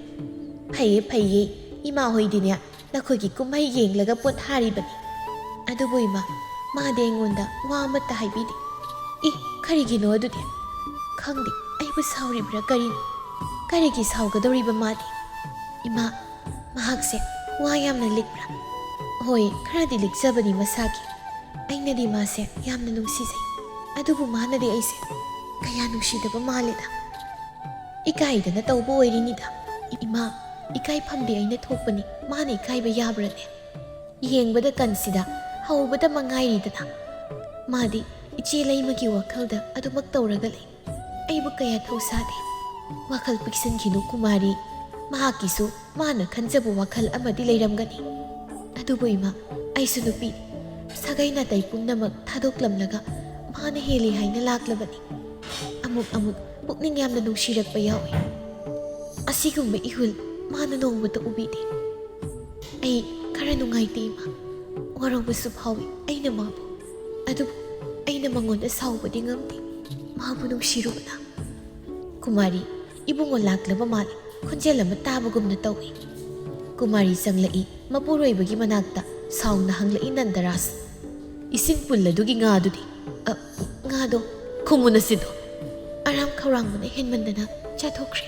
ꯐꯩꯌꯦ, ꯐꯩꯌꯦ, ꯏꯃꯥ ꯍꯣꯏꯗꯤꯅꯦ ꯅꯈꯣꯏꯒꯤ ꯀꯨꯝꯍꯩ ꯌꯦꯡꯂꯒ ꯄꯣꯊꯥꯔꯤꯕꯅꯤ꯫ ꯑꯗꯨꯕꯨ ꯏꯃꯥ, ꯃꯥꯗꯤ ꯑꯩꯉꯣꯟꯗ ꯋꯥ ꯑꯃꯠꯇ ꯍꯥꯏꯕꯤꯗꯦ꯫" "ꯏ, ꯀꯔꯤꯒꯤꯅꯣ ꯑꯗꯨꯗꯤ?" ꯈꯪꯗꯦ, ꯑꯩꯕꯨ ꯁꯥꯎꯔꯤꯕ꯭ꯔꯥ ꯀꯔꯤꯅꯣ? ꯀꯔꯤꯒꯤ ꯁꯥꯎꯒꯗꯧꯔꯤꯕ ꯃꯥꯗꯤ? ꯏꯃꯥ, ꯃꯍꯥꯛꯁꯦ ꯋꯥ ꯌꯥꯝꯅ ꯂꯤꯛꯄ꯭ꯔꯥ? ꯍꯣꯏ, ꯈꯔꯗꯤ ꯂꯤꯛꯆꯕꯅꯤ ꯃꯁꯥꯒꯤ꯫ ꯑꯩꯅꯗꯤ ꯃꯥꯁꯦ ꯌꯥꯝꯅ ꯅꯨꯡꯁꯤꯖꯩ꯫ ꯑꯗꯨꯕꯨ ꯃꯥꯅꯗꯤ ꯑꯩꯁꯦ ꯀꯌꯥ ꯅꯨꯡꯁꯤꯗꯕ ꯃꯥꯜꯂꯦꯗ꯫ ꯏꯀꯥꯏꯗꯅ ꯇꯧꯕ ꯑꯣꯏꯔꯤꯅꯤꯗ꯫ ꯏꯃꯥ, ꯏꯀꯥꯏꯐꯝꯗꯤ ꯑꯩꯅ ꯊꯣꯛꯄꯅꯤ, ꯃꯥꯅ ꯏꯀꯥꯏꯕ ꯌꯥꯕ꯭ꯔꯅꯦ? ꯌꯦꯡꯕꯗ ꯀꯟꯁꯤꯗ ꯍꯧꯕꯗ ꯃꯉꯥꯏꯔꯤꯗꯅ꯫ ꯃꯥꯗꯤ ꯏꯆꯦ ꯂꯩꯃꯒꯤ ꯋꯥꯈꯜꯗ ꯑꯗꯨꯃꯛ ꯇꯧꯔꯒ ꯂꯩ꯫ ꯑꯩꯕꯨ ꯀꯌꯥ ꯊꯧꯁꯥꯗꯦ꯫ ꯋꯥꯈꯜ ꯄꯤꯛꯁꯤꯟꯈꯤꯅꯨ ꯀꯨꯃꯥꯔꯤ꯫ ꯃꯍꯥꯛꯀꯤꯁꯨ ꯃꯥꯅ ꯈꯟꯖꯕ ꯋꯥꯈꯜ ꯑꯃꯗꯤ ꯂꯩꯔꯝꯒꯅꯤ꯫ ꯑꯗꯨꯕꯨ ꯏꯃꯥ, ꯑꯩꯁꯨ ꯅꯨꯄꯤ, ꯁꯥꯒꯩ ꯅꯥꯇꯩ ꯄꯨꯝꯅꯃꯛ ꯊꯥꯗꯣꯛꯂꯝꯂꯒ ꯃꯥꯅ ꯍꯦꯜꯂꯤ ꯍꯥꯏꯅ ꯂꯥꯛꯂꯕꯅꯤ꯫ ꯑꯃꯨꯛ ꯑꯃꯨꯛ ꯄꯨꯛꯅꯤꯡ ꯌꯥꯝꯅ ꯅꯨꯡꯁꯤꯔꯛꯄ ꯌꯥꯎꯏ꯫ ꯑꯁꯤꯒꯨꯝꯕ ꯏꯍꯨꯜ ꯃꯥꯅ ꯅꯣꯡꯃꯇ ꯎꯕꯤꯗꯦ꯫ ꯑꯩ ꯈꯔ ꯅꯨꯡꯉꯥꯏꯇꯦ ꯏꯃꯥ꯫ ꯋꯥꯔꯧꯕꯁꯨ ꯐꯥꯎꯏ ꯑꯩꯅ ꯃꯥꯕꯨ꯫ ꯑꯗꯨꯕꯨ ꯑꯩꯅ ꯃꯉꯣꯟꯗ ꯁꯥꯎꯕꯗꯤ ꯉꯝꯗꯦ꯫ ꯃꯥꯕꯨ ꯅꯨꯡꯁꯤꯔꯨꯕꯅ꯫ ꯀꯨꯃꯥꯔꯤ, ꯏꯕꯨꯡꯉꯣ ꯂꯥꯛꯂꯕ ꯃꯥꯜꯂꯤ꯫ ꯈꯣꯟꯖꯦꯜ ꯑꯃ ꯇꯥꯕꯒꯨꯝꯅ ꯇꯧꯏ꯫ ꯀꯨꯃꯥꯔꯤ ꯆꯪꯂꯛꯏ꯫ ꯃꯄꯨꯔꯣꯏꯕꯒꯤ ꯃꯅꯥꯛꯇ ꯁꯥꯎꯅ ꯍꯪꯂꯛꯏ ꯅꯟꯗꯔꯥꯖ꯫ "ꯏꯁꯤꯡ ꯄꯨꯜ ꯑꯗꯨꯒꯤ ꯉꯥꯗꯨꯗꯤ?" "ꯑ, ꯉꯥꯗꯣ?" "ꯈꯨꯝꯃꯨ ꯅꯆꯤꯟꯗꯣ!" ꯑꯔꯥꯝ ꯈꯧꯔꯥꯡꯕꯅ ꯍꯦꯟꯃꯟꯗꯅ ꯆꯥꯊꯣꯛꯈ꯭ꯔꯦ꯫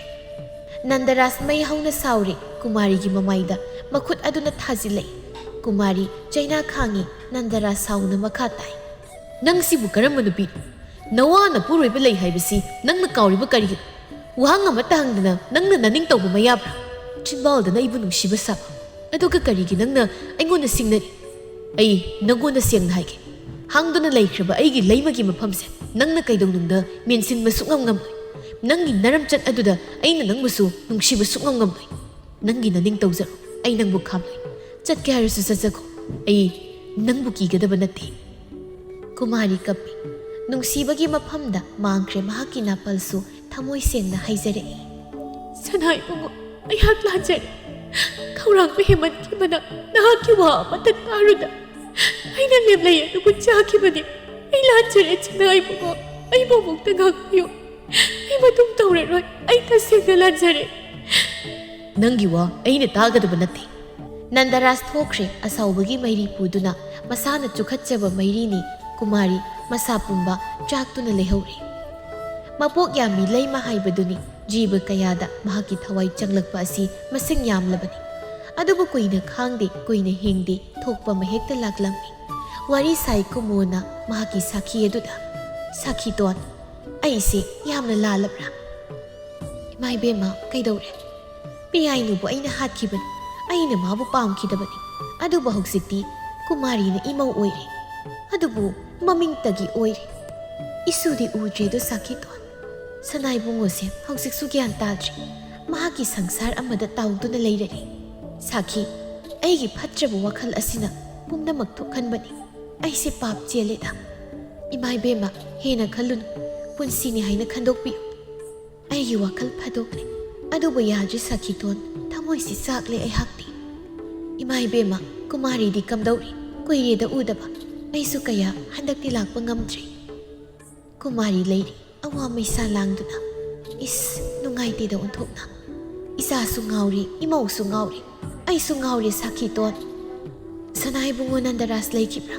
ꯅꯟꯗꯔꯥꯖ ꯃꯩ ꯍꯧꯅ ꯁꯥꯎꯔꯤ꯫ ꯀꯨꯃꯥꯔꯤꯒꯤ ꯃꯃꯥꯏꯗ ꯃꯈꯨꯠ ꯑꯗꯨꯅ ꯊꯥꯖꯤꯜꯂꯛꯏ꯫ ꯀꯨꯃꯥꯔꯤ ꯆꯩꯅꯥ ꯈꯥꯡꯉꯤ꯫ ꯅꯟꯗꯔꯥꯖ ꯁꯥꯎꯅ ꯃꯈꯥ ꯇꯥꯏ꯫ "ꯅꯪꯁꯤꯕꯨ ꯀꯔꯝꯕ ꯅꯨꯄꯤꯅꯣ? ꯅꯋꯥ ꯅꯄꯨꯔꯣꯏꯕ ꯂꯩ ꯍꯥꯏꯕꯁꯤ ꯅꯪꯅ ꯀꯥꯎꯔꯤꯕ ꯀꯔꯤꯒꯤꯅꯣ? ꯋꯥꯍꯪ ꯑꯃꯠꯇ ꯍꯪꯗꯅ ꯅꯪꯅ ꯅꯅꯤꯡ ꯇꯧꯕ ꯑꯃ ꯌꯥꯕ꯭ꯔꯥ? ꯆꯤꯟꯕꯥꯜꯗꯅ ꯑꯩꯕꯨ ꯅꯨꯡꯁꯤꯕ ꯁꯥꯕ, ꯑꯗꯨꯒ ꯀꯔꯤꯒꯤ ꯅꯪꯅ ꯑꯩꯉꯣꯟꯗ ꯁꯤꯡꯅꯔꯤ?" "ꯑꯩ ꯅꯪꯉꯣꯟꯗ ꯁꯦꯡꯅ ꯍꯥꯏꯒꯦ, ꯍꯥꯡꯗꯨꯅ ꯂꯩꯈ꯭ꯔꯕ ꯑꯩꯒꯤ ꯂꯩꯃꯒꯤ ꯃꯐꯝꯁꯦ ꯅꯪꯅ ꯀꯩꯗꯧꯅꯨꯡꯗ ꯃꯦꯟꯁꯤꯟꯕ ꯁꯨꯛꯉꯝ ꯉꯝꯂꯣꯏ꯫ ꯅꯪꯒꯤ ꯅꯔꯝꯆꯠ ꯑꯗꯨꯗ ꯑꯩꯅ ꯅꯪꯕꯨꯁꯨ ꯅꯨꯡꯁꯤꯕ ꯁꯨꯛꯉꯝ ꯉꯝꯂꯣꯏ꯫ ꯅꯪꯒꯤ ꯅꯅꯤꯡ ꯇꯧꯖꯔꯣ, ꯑꯩ ꯅꯪꯕꯨ ꯈꯥꯝꯂꯣꯏ꯫ ꯆꯠꯀꯦ ꯍꯥꯏꯔꯁꯨ ꯆꯠꯆꯈꯣ, ꯑꯩ ꯅꯪꯕꯨ ꯀꯤꯒꯗꯕ ꯅꯠꯇꯦ꯫" ꯀꯨꯃꯥꯔꯤ ꯀꯞꯄꯤ꯫ ꯅꯨꯡꯁꯤꯕꯒꯤ ꯃꯐꯝꯗ ꯃꯥꯡꯈ꯭ꯔꯦ ꯃꯍꯥꯛꯀꯤ ꯅꯥꯄꯜꯁꯨ꯫ ꯊꯃꯣꯏ ꯁꯦꯡꯅ ꯍꯥꯏꯖꯔꯛꯏ꯫ "ꯁꯅꯥ ꯏꯕꯨꯡꯉꯣ, ꯑꯩꯍꯥꯛ ꯂꯥꯟꯖꯔꯦ꯫ ꯈꯧꯔꯥꯡꯕ ꯍꯦꯟꯃꯟꯈꯤꯕꯅ ꯅꯍꯥꯛꯀꯤ ꯋꯥ ꯑꯃꯠꯇ ꯇꯥꯔꯨꯗ ꯑꯩꯅ ꯂꯦꯞꯂꯩ ꯑꯗꯨꯕꯨ ꯆꯥꯈꯤꯕꯅꯤ꯫ ꯑꯩ ꯂꯥꯟꯖꯔꯦ ꯁꯅꯥ ꯏꯕꯨꯡꯉꯣ, ꯑꯩꯕꯨ ꯑꯃꯨꯛꯇ ꯉꯥꯛꯄꯤꯌꯨ꯫ ꯑꯩ ꯃꯇꯨꯡ ꯇꯧꯔꯔꯣꯏ꯫ ꯑꯩ ꯇꯁꯦꯡꯅ ꯂꯥꯟꯖꯔꯦ꯫" "ꯅꯪꯒꯤ ꯋꯥ ꯑꯩꯅ ꯇꯥꯒꯗꯕ ꯅꯠꯇꯦ꯫" ꯅꯟꯗꯔꯥꯖ ꯊꯣꯛꯈ꯭ꯔꯦ꯫ ꯑꯁꯥꯎꯕꯒꯤ ꯃꯩꯔꯤ ꯄꯨꯗꯨꯅ, ꯃꯁꯥꯅ ꯆꯨꯈꯠꯆꯕ ꯃꯩꯔꯤꯅꯤ꯫ ꯀꯨꯃꯥꯔꯤ ꯃꯁꯥ ꯄꯨꯝꯕ ꯆꯥꯛꯇꯨꯅ ꯂꯩꯍꯧꯔꯦ꯫ ꯃꯄꯣꯛ ꯌꯥꯝꯃꯤ ꯂꯩꯃ ꯍꯥꯏꯕꯗꯨꯅꯤ꯫ ꯖꯤꯕ ꯀꯌꯥꯗ ꯃꯍꯥꯛꯀꯤ ꯊꯋꯥꯏ ꯆꯪꯂꯛꯄ ꯑꯁꯤ ꯃꯁꯤꯡ ꯌꯥꯝꯂꯕꯅꯤ꯫ ꯑꯗꯨꯕꯨ ꯀꯨꯏꯅ ꯈꯥꯡꯗꯦ, ꯀꯨꯏꯅ ꯍꯤꯡꯗꯦ, ꯊꯣꯛꯄ ꯑꯃ ꯍꯦꯛꯇ ꯂꯥꯛꯂꯝꯃꯤ꯫ ꯋꯥꯔꯤ ꯁꯥꯏ ꯀꯨꯃꯣꯅ ꯃꯍꯥꯛꯀꯤ ꯁꯥꯈꯤ ꯑꯗꯨꯗ, "ꯁꯥꯈꯤꯇꯣꯟ, ꯑꯩꯁꯦ ꯌꯥꯝꯅ ꯂꯥꯜꯂꯕ꯭ꯔꯥ?" "ꯏꯃꯥ ꯏꯕꯦꯝꯃ, ꯀꯩꯗꯧꯔꯦ?" "ꯄꯤꯌꯥꯏꯅꯨꯕꯨ ꯑꯩꯅ ꯍꯥꯠꯈꯤꯕꯅꯤ꯫ ꯑꯩꯅ ꯃꯥꯕꯨ ꯄꯥꯝꯈꯤꯗꯕꯅꯤ꯫ ꯑꯗꯨꯕꯨ ꯍꯧꯖꯤꯛꯇꯤ ꯀꯨꯃꯥꯔꯤꯅ ꯏꯃꯧ ꯑꯣꯏꯔꯦ꯫ ꯑꯗꯨꯕꯨ ꯃꯃꯤꯡꯇꯒꯤ ꯑꯣꯏꯔꯦ꯫ ꯏꯁꯨꯗꯤ ꯎꯗ꯭ꯔꯦꯗꯣ ꯁꯥꯈꯤꯇꯣꯟ꯫ ꯁꯅꯥꯏꯕꯨꯡꯉꯣꯁꯦ ꯍꯧꯖꯤꯛꯁꯨ ꯒ꯭ꯌꯥꯟ ꯇꯥꯗ꯭ꯔꯤ꯫ ꯃꯍꯥꯛꯀꯤ ꯁꯪꯁꯥꯔ ꯑꯃꯗ ꯇꯥꯎꯗꯨꯅ ꯂꯩꯔꯔꯦ꯫ ꯁꯥꯈꯤ, ꯑꯩꯒꯤ ꯐꯠꯇ꯭ꯔꯕ ꯋꯥꯈꯜ ꯑꯁꯤꯅ ꯄꯨꯝꯅꯃꯛ ꯊꯣꯛꯍꯟꯕꯅꯤ꯫ ꯑꯩꯁꯦ ꯄꯥꯞ ꯆꯦꯜꯂꯦꯗ꯫ ꯏꯃꯥ ꯏꯕꯦꯝꯃ, ꯍꯦꯟꯅ ꯈꯜꯂꯨꯅꯨ꯫ ꯄꯨꯟꯁꯤꯅꯤ ꯍꯥꯏꯅ ꯈꯟꯗꯣꯛꯄꯤꯌꯨ꯫ ꯑꯩꯒꯤ ꯋꯥꯈꯜ ꯐꯥꯗꯣꯛꯂꯦ꯫ ꯑꯗꯨꯕꯨ ꯌꯥꯗ꯭ꯔꯤ ꯁꯥꯈꯤꯇꯣꯟ, ꯊꯃꯣꯏꯁꯤ ꯆꯥꯛꯂꯦ ꯑꯩꯍꯥꯛꯇꯤ꯫ ꯏꯃꯥ ꯏꯕꯦꯝꯃ, ꯀꯨꯃꯥꯔꯤꯗꯤ ꯀꯝꯗꯧꯔꯤ? ꯀꯨꯏꯔꯦꯗ ꯎꯗꯕ꯫ ꯑꯩꯁꯨ ꯀꯌꯥ ꯍꯟꯗꯛꯇꯤ ꯂꯥꯛꯄ ꯉꯝꯗ꯭ꯔꯦ꯫ ꯀꯨꯃꯥꯔꯤ ꯂꯩꯔꯤ, ꯑꯋꯥ ꯃꯩꯁꯥ ꯂꯥꯡꯗꯨꯅ꯫ ꯏꯁ, ꯅꯨꯡꯉꯥꯏꯇꯦꯗ ꯑꯣꯟꯊꯣꯛꯅ꯫ ꯏꯆꯥꯁꯨ ꯉꯥꯎꯔꯤ, ꯏꯃꯧꯁꯨ ꯉꯥꯎꯔꯤ, ꯑꯩꯁꯨ ꯉꯥꯎꯔꯤ ꯁꯥꯈꯤꯇꯣꯟ꯫ ꯁꯅꯥꯏꯕꯨꯡꯉꯣ ꯅꯟꯗꯔꯥꯖ ꯂꯩꯈꯤꯕ꯭ꯔꯥ?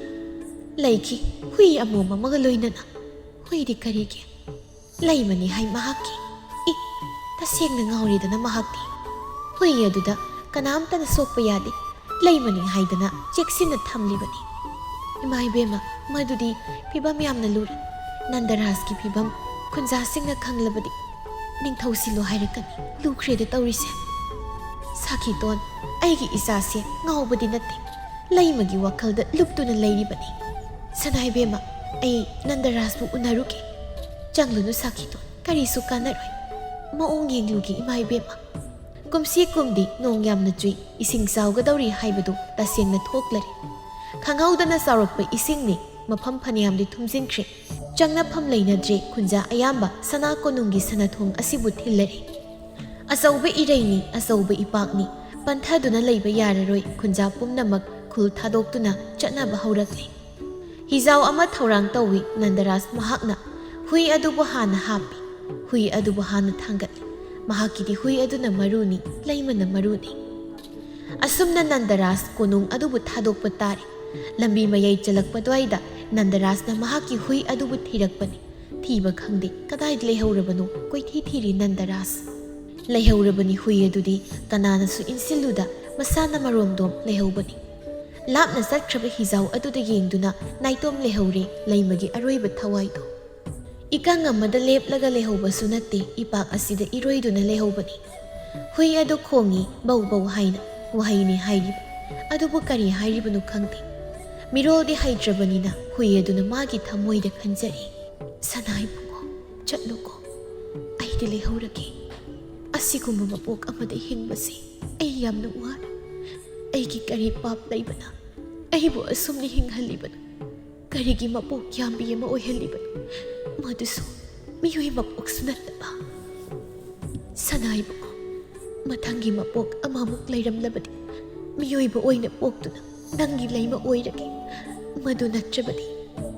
ꯂꯩꯈꯤ, ꯍꯨꯏ ꯑꯃꯣꯝ ꯑꯃꯒ ꯂꯣꯏꯅꯅ꯫ ꯍꯨꯏꯗꯤ ꯀꯔꯤꯒꯤ? ꯂꯩꯃꯅꯤ ꯍꯥꯏ ꯃꯍꯥꯛꯀꯤ꯫ ꯏ, ꯇꯁꯦꯡꯅ ꯉꯥꯎꯔꯦꯗꯅ ꯃꯍꯥꯛꯇꯤ꯫ ꯍꯨꯏ ꯑꯗꯨꯗ ꯀꯅꯥꯝꯇꯅ ꯁꯣꯛꯄ ꯌꯥꯗꯦ꯫ ꯂꯩꯃꯅꯤ ꯍꯥꯏꯗꯅ ꯆꯦꯛꯁꯤꯟꯅ ꯊꯝꯂꯤꯕꯅꯤ꯫ ꯏꯃꯥ ꯏꯕꯦꯝꯃ, ꯃꯗꯨꯗꯤ ꯐꯤꯕꯝ ꯌꯥꯝꯅ ꯂꯨꯔꯦ꯫ ꯅꯟꯗꯔꯥꯖꯀꯤ ꯐꯤꯕꯝ ꯈꯨꯟꯖꯥꯁꯤꯡꯅ ꯈꯪꯂꯕꯗꯤ ꯅꯤꯡꯊꯧ ꯁꯤꯜꯂꯣ ꯍꯥꯏꯔꯛꯀꯅꯤ꯫ ꯂꯨꯈ꯭ꯔꯦꯗ ꯇꯧꯔꯤꯁꯦ꯫ ꯁꯥꯈꯤꯇꯣꯟ, ꯑꯩꯒꯤ ꯏꯆꯥꯁꯦ ꯉꯥꯎꯕꯗꯤ ꯅꯠꯇꯦ, ꯂꯩꯃꯒꯤ ꯋꯥꯈꯜꯗ ꯂꯨꯞꯇꯨꯅ ꯂꯩꯔꯤꯕꯅꯤ꯫ ꯁꯅꯥꯏꯕꯦꯝꯃ, ꯑꯩ ꯅꯟꯗꯔꯥꯖꯕꯨ ꯎꯅꯔꯨꯒꯦ꯫ ꯆꯪꯂꯨꯅꯨ ꯁꯥꯈꯤꯇꯣꯟ, ꯀꯔꯤꯁꯨ ꯀꯥꯟꯅꯔꯣꯏ꯫ ꯃꯑꯣꯡ ꯌꯦꯡꯂꯨꯒꯦ ꯏꯃꯥ ꯏꯕꯦꯝꯃ꯫ ꯀꯨꯝꯁꯤ ꯀꯨꯝꯗꯤ ꯅꯣꯡ ꯌꯥꯝꯅ ꯆꯨꯏ, ꯏꯁꯤꯡ ꯆꯥꯎꯒꯗꯧꯔꯤ ꯍꯥꯏꯕꯗꯨ ꯇꯁꯦꯡꯅ ꯊꯣꯛꯂꯔꯦ꯫ ꯈꯪꯍꯧꯗꯅ ꯆꯥꯎꯔꯛꯄ ꯏꯁꯤꯡꯅꯤ, ꯃꯐꯝ ꯐꯅꯌꯥꯝꯗꯤ ꯊꯨꯝꯖꯤꯟꯈ꯭ꯔꯦ꯫ ꯆꯪꯅꯐꯝ ꯂꯩꯅꯗ꯭ꯔꯦ, ꯈꯨꯟꯖꯥ ꯑꯌꯥꯝꯕ ꯁꯅꯥ ꯀꯣꯅꯨꯡꯒꯤ ꯁꯅꯥꯊꯣꯡ ꯑꯁꯤꯕꯨ ꯊꯤꯜꯂꯔꯦ꯫ ꯑꯆꯧꯕ ꯏꯔꯩꯅꯤ, ꯑꯆꯧꯕ ꯏꯄꯥꯛꯅꯤ, ꯄꯟꯊꯗꯨꯅ ꯂꯩꯕ ꯌꯥꯔꯔꯣꯏ, ꯈꯨꯟꯖꯥ ꯄꯨꯝꯅꯃꯛ ꯈꯨꯜ ꯊꯥꯗꯣꯛꯇꯨꯅ ꯆꯠꯅꯕ ꯍꯧꯔꯛꯂꯦ꯫ ꯍꯤꯖꯥꯎ ꯑꯃ ꯊꯧꯔꯥꯡ ꯇꯧꯏ, ꯅꯟꯗꯔꯥꯖ ꯃꯍꯥꯛꯅ ꯍꯨꯏ ꯑꯗꯨꯕꯨ ꯍꯥꯟꯅ ꯍꯥꯞꯄꯤ, ꯍꯨꯏ ꯑꯗꯨꯕꯨ ꯍꯥꯟꯅ ꯊꯥꯡꯒꯠꯂꯤ꯫ ꯃꯍꯥꯛꯀꯤꯗꯤ ꯍꯨꯏ ꯑꯗꯨꯅ ꯃꯔꯨꯅꯤ, ꯂꯩꯃꯅ ꯃꯔꯨꯅꯤ꯫ ꯑꯁꯨꯝꯅ ꯅꯟꯗꯔꯥꯖ ꯀꯣꯅꯨꯡ ꯑꯗꯨꯕꯨ ꯊꯥꯗꯣꯛꯄ ꯇꯥꯔꯦ꯫ ꯂꯝꯕꯤ ꯃꯌꯥꯏ ꯆꯜꯂꯛꯄ ꯑꯗꯨꯋꯥꯏꯗ ꯅꯟꯗꯔꯥꯖꯅ ꯃꯍꯥꯛꯀꯤ ꯍꯨꯏ ꯑꯗꯨꯕꯨ ꯊꯤꯔꯛꯄꯅꯤ꯫ ꯊꯤꯕ ꯈꯪꯗꯦ, ꯀꯗꯥꯏꯗ ꯂꯩꯍꯧꯔꯕꯅꯣ ꯀꯣꯏꯊꯤ ꯊꯤꯔꯤ ꯅꯟꯗꯔꯥꯖ꯫ ꯂꯩꯍꯧꯔꯕꯅꯤ ꯍꯨꯏ ꯑꯗꯨꯗꯤ, ꯀꯅꯥꯅꯁꯨ ꯏꯟꯁꯤꯜꯂꯨꯗ ꯃꯁꯥꯅ ꯃꯔꯣꯝꯗꯣꯝ ꯂꯩꯍꯧꯕꯅꯤ꯫ ꯂꯥꯞꯅ ꯆꯠꯈ꯭ꯔꯕ ꯍꯤꯖꯥꯎ ꯑꯗꯨꯗ ꯌꯦꯡꯗꯨꯅ ꯅꯥꯏꯇꯣꯝ ꯂꯩꯍꯧꯔꯦ ꯂꯩꯃꯒꯤ ꯑꯔꯣꯏꯕ ꯊꯋꯥꯏꯗꯣ꯫ ꯏꯀꯪ ꯑꯃꯗ ꯂꯦꯞꯂꯒ ꯂꯩꯍꯧꯕꯁꯨ ꯅꯠꯇꯦ, ꯏꯄꯥꯛ ꯑꯁꯤꯗ ꯏꯔꯣꯏꯗꯨꯅ ꯂꯩꯍꯧꯕꯅꯤ꯫ ꯍꯨꯏ ꯑꯗꯨ ꯈꯣꯡꯏ, "ꯕꯧ ꯕꯧ" ꯍꯥꯏꯅ꯫ ꯋꯥꯍꯩꯅꯤ ꯍꯥꯏꯔꯤꯕ, ꯑꯗꯨꯕꯨ ꯀꯔꯤ ꯍꯥꯏꯔꯤꯕꯅꯣ ꯈꯪꯗꯦ꯫ ꯃꯤꯔꯣꯜꯗꯤ ꯍꯩꯇ꯭ꯔꯕꯅꯤꯅ ꯍꯨꯏ ꯑꯗꯨꯅ ꯃꯥꯒꯤ ꯊꯃꯣꯏꯗ ꯈꯟꯖꯔꯤ, "ꯁꯅꯥ ꯏꯕꯨꯡꯉꯣ, ꯆꯠꯂꯨꯀꯣ, ꯑꯩꯗꯤ ꯂꯩꯍꯧꯔꯒꯦ꯫ ꯑꯁꯤꯒꯨꯝꯕ ꯃꯄꯣꯛ ꯑꯃꯗ ꯍꯤꯡꯕꯁꯦ ꯑꯩ ꯌꯥꯝꯅ ꯋꯥꯔꯦ꯫ ꯑꯩꯒꯤ ꯀꯔꯤ ꯄꯥꯞ ꯂꯩꯕꯅ ꯑꯩꯕꯨ ꯑꯁꯨꯝꯅ ꯍꯤꯡꯍꯜꯂꯤꯕꯅꯣ? ꯀꯔꯤꯒꯤ ꯃꯄꯣꯛ ꯌꯥꯝꯕꯤ ꯑꯃ ꯑꯣꯏꯍꯜꯂꯤꯕꯅꯣ? ꯃꯗꯨꯁꯨ ꯃꯤꯑꯣꯏ ꯃꯄꯣꯛꯁꯨ ꯅꯠꯇꯕ꯫ ꯁꯅꯥ ꯏꯕꯨꯡꯉꯣ, ꯃꯊꯪꯒꯤ ꯃꯄꯣꯛ ꯑꯃꯃꯨꯛ ꯂꯩꯔꯝꯂꯕꯗꯤ ꯃꯤꯑꯣꯏꯕ ꯑꯣꯏꯅ ꯄꯣꯛꯇꯨꯅ ꯅꯪꯒꯤ ꯂꯩꯃ ꯑꯣꯏꯔꯒꯦ꯫ ꯃꯗꯨ ꯅꯠꯇ꯭ꯔꯕꯗꯤ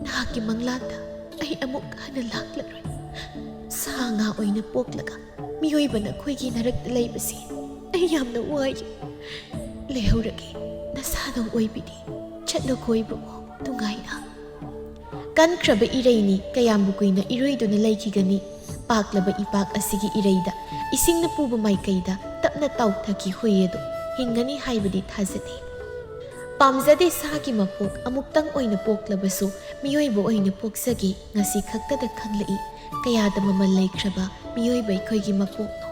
ꯅꯍꯥꯛꯀꯤ ꯃꯪꯂꯥꯟꯗ ꯑꯩ ꯑꯃꯨꯛ ꯍꯟꯅ ꯂꯥꯛꯂꯔꯣꯏ꯫ ꯁꯥ ꯉꯥ ꯑꯣꯏꯅ ꯄꯣꯛꯂꯒ ꯃꯤꯑꯣꯏꯕ ꯅꯈꯣꯏꯒꯤ ꯅꯔꯛꯇ ꯂꯩꯕꯁꯤ ꯑꯩ ꯌꯥꯝꯅ ꯋꯥꯏ꯫ ꯂꯩꯍꯧꯔꯒꯦ, ꯅꯁꯥꯗꯧ ꯑꯣꯏꯕꯤꯗꯤ꯫ ꯆꯠꯂꯣꯀꯣ ꯏꯕꯨꯡꯉꯣ, ꯅꯨꯡꯉꯥꯏꯅ"꯫ ꯀꯟꯈ꯭ꯔꯕ ꯏꯔꯩꯅꯤ, ꯀꯌꯥꯝꯕꯨ ꯀꯨꯏꯅ ꯏꯔꯣꯏꯗꯨꯅ ꯂꯩꯈꯤꯒꯅꯤ? ꯄꯥꯛꯂꯕ ꯏꯄꯥꯛ ꯑꯁꯤꯒꯤ ꯏꯔꯩꯗ, ꯏꯁꯤꯡꯅ ꯄꯨꯕ ꯃꯥꯏꯀꯩꯗ ꯇꯞꯅ ꯇꯥꯎꯊꯈꯤ ꯍꯨꯏ ꯑꯗꯨ꯫ ꯍꯤꯡꯒꯅꯤ ꯍꯥꯏꯕꯗꯤ ꯊꯥꯖꯗꯦ꯫ ꯄꯥꯝꯖꯗꯦ ꯁꯥꯒꯤ ꯃꯄꯣꯛ, ꯑꯃꯨꯛꯇꯪ ꯑꯣꯏꯅ ꯄꯣꯛꯂꯕꯁꯨ ꯃꯤꯑꯣꯏꯕ ꯑꯣꯏꯅ ꯄꯣꯛꯆꯒꯦ, ꯉꯁꯤ ꯈꯛꯇꯗ ꯈꯪꯂꯛꯏ꯫ ꯀꯌꯥꯗ ꯃꯃꯜ ꯂꯩꯈ꯭ꯔꯕ ꯃꯤꯑꯣꯏꯕ ꯑꯩꯈꯣꯏꯒꯤ ꯃꯄꯣꯛꯅꯣ꯫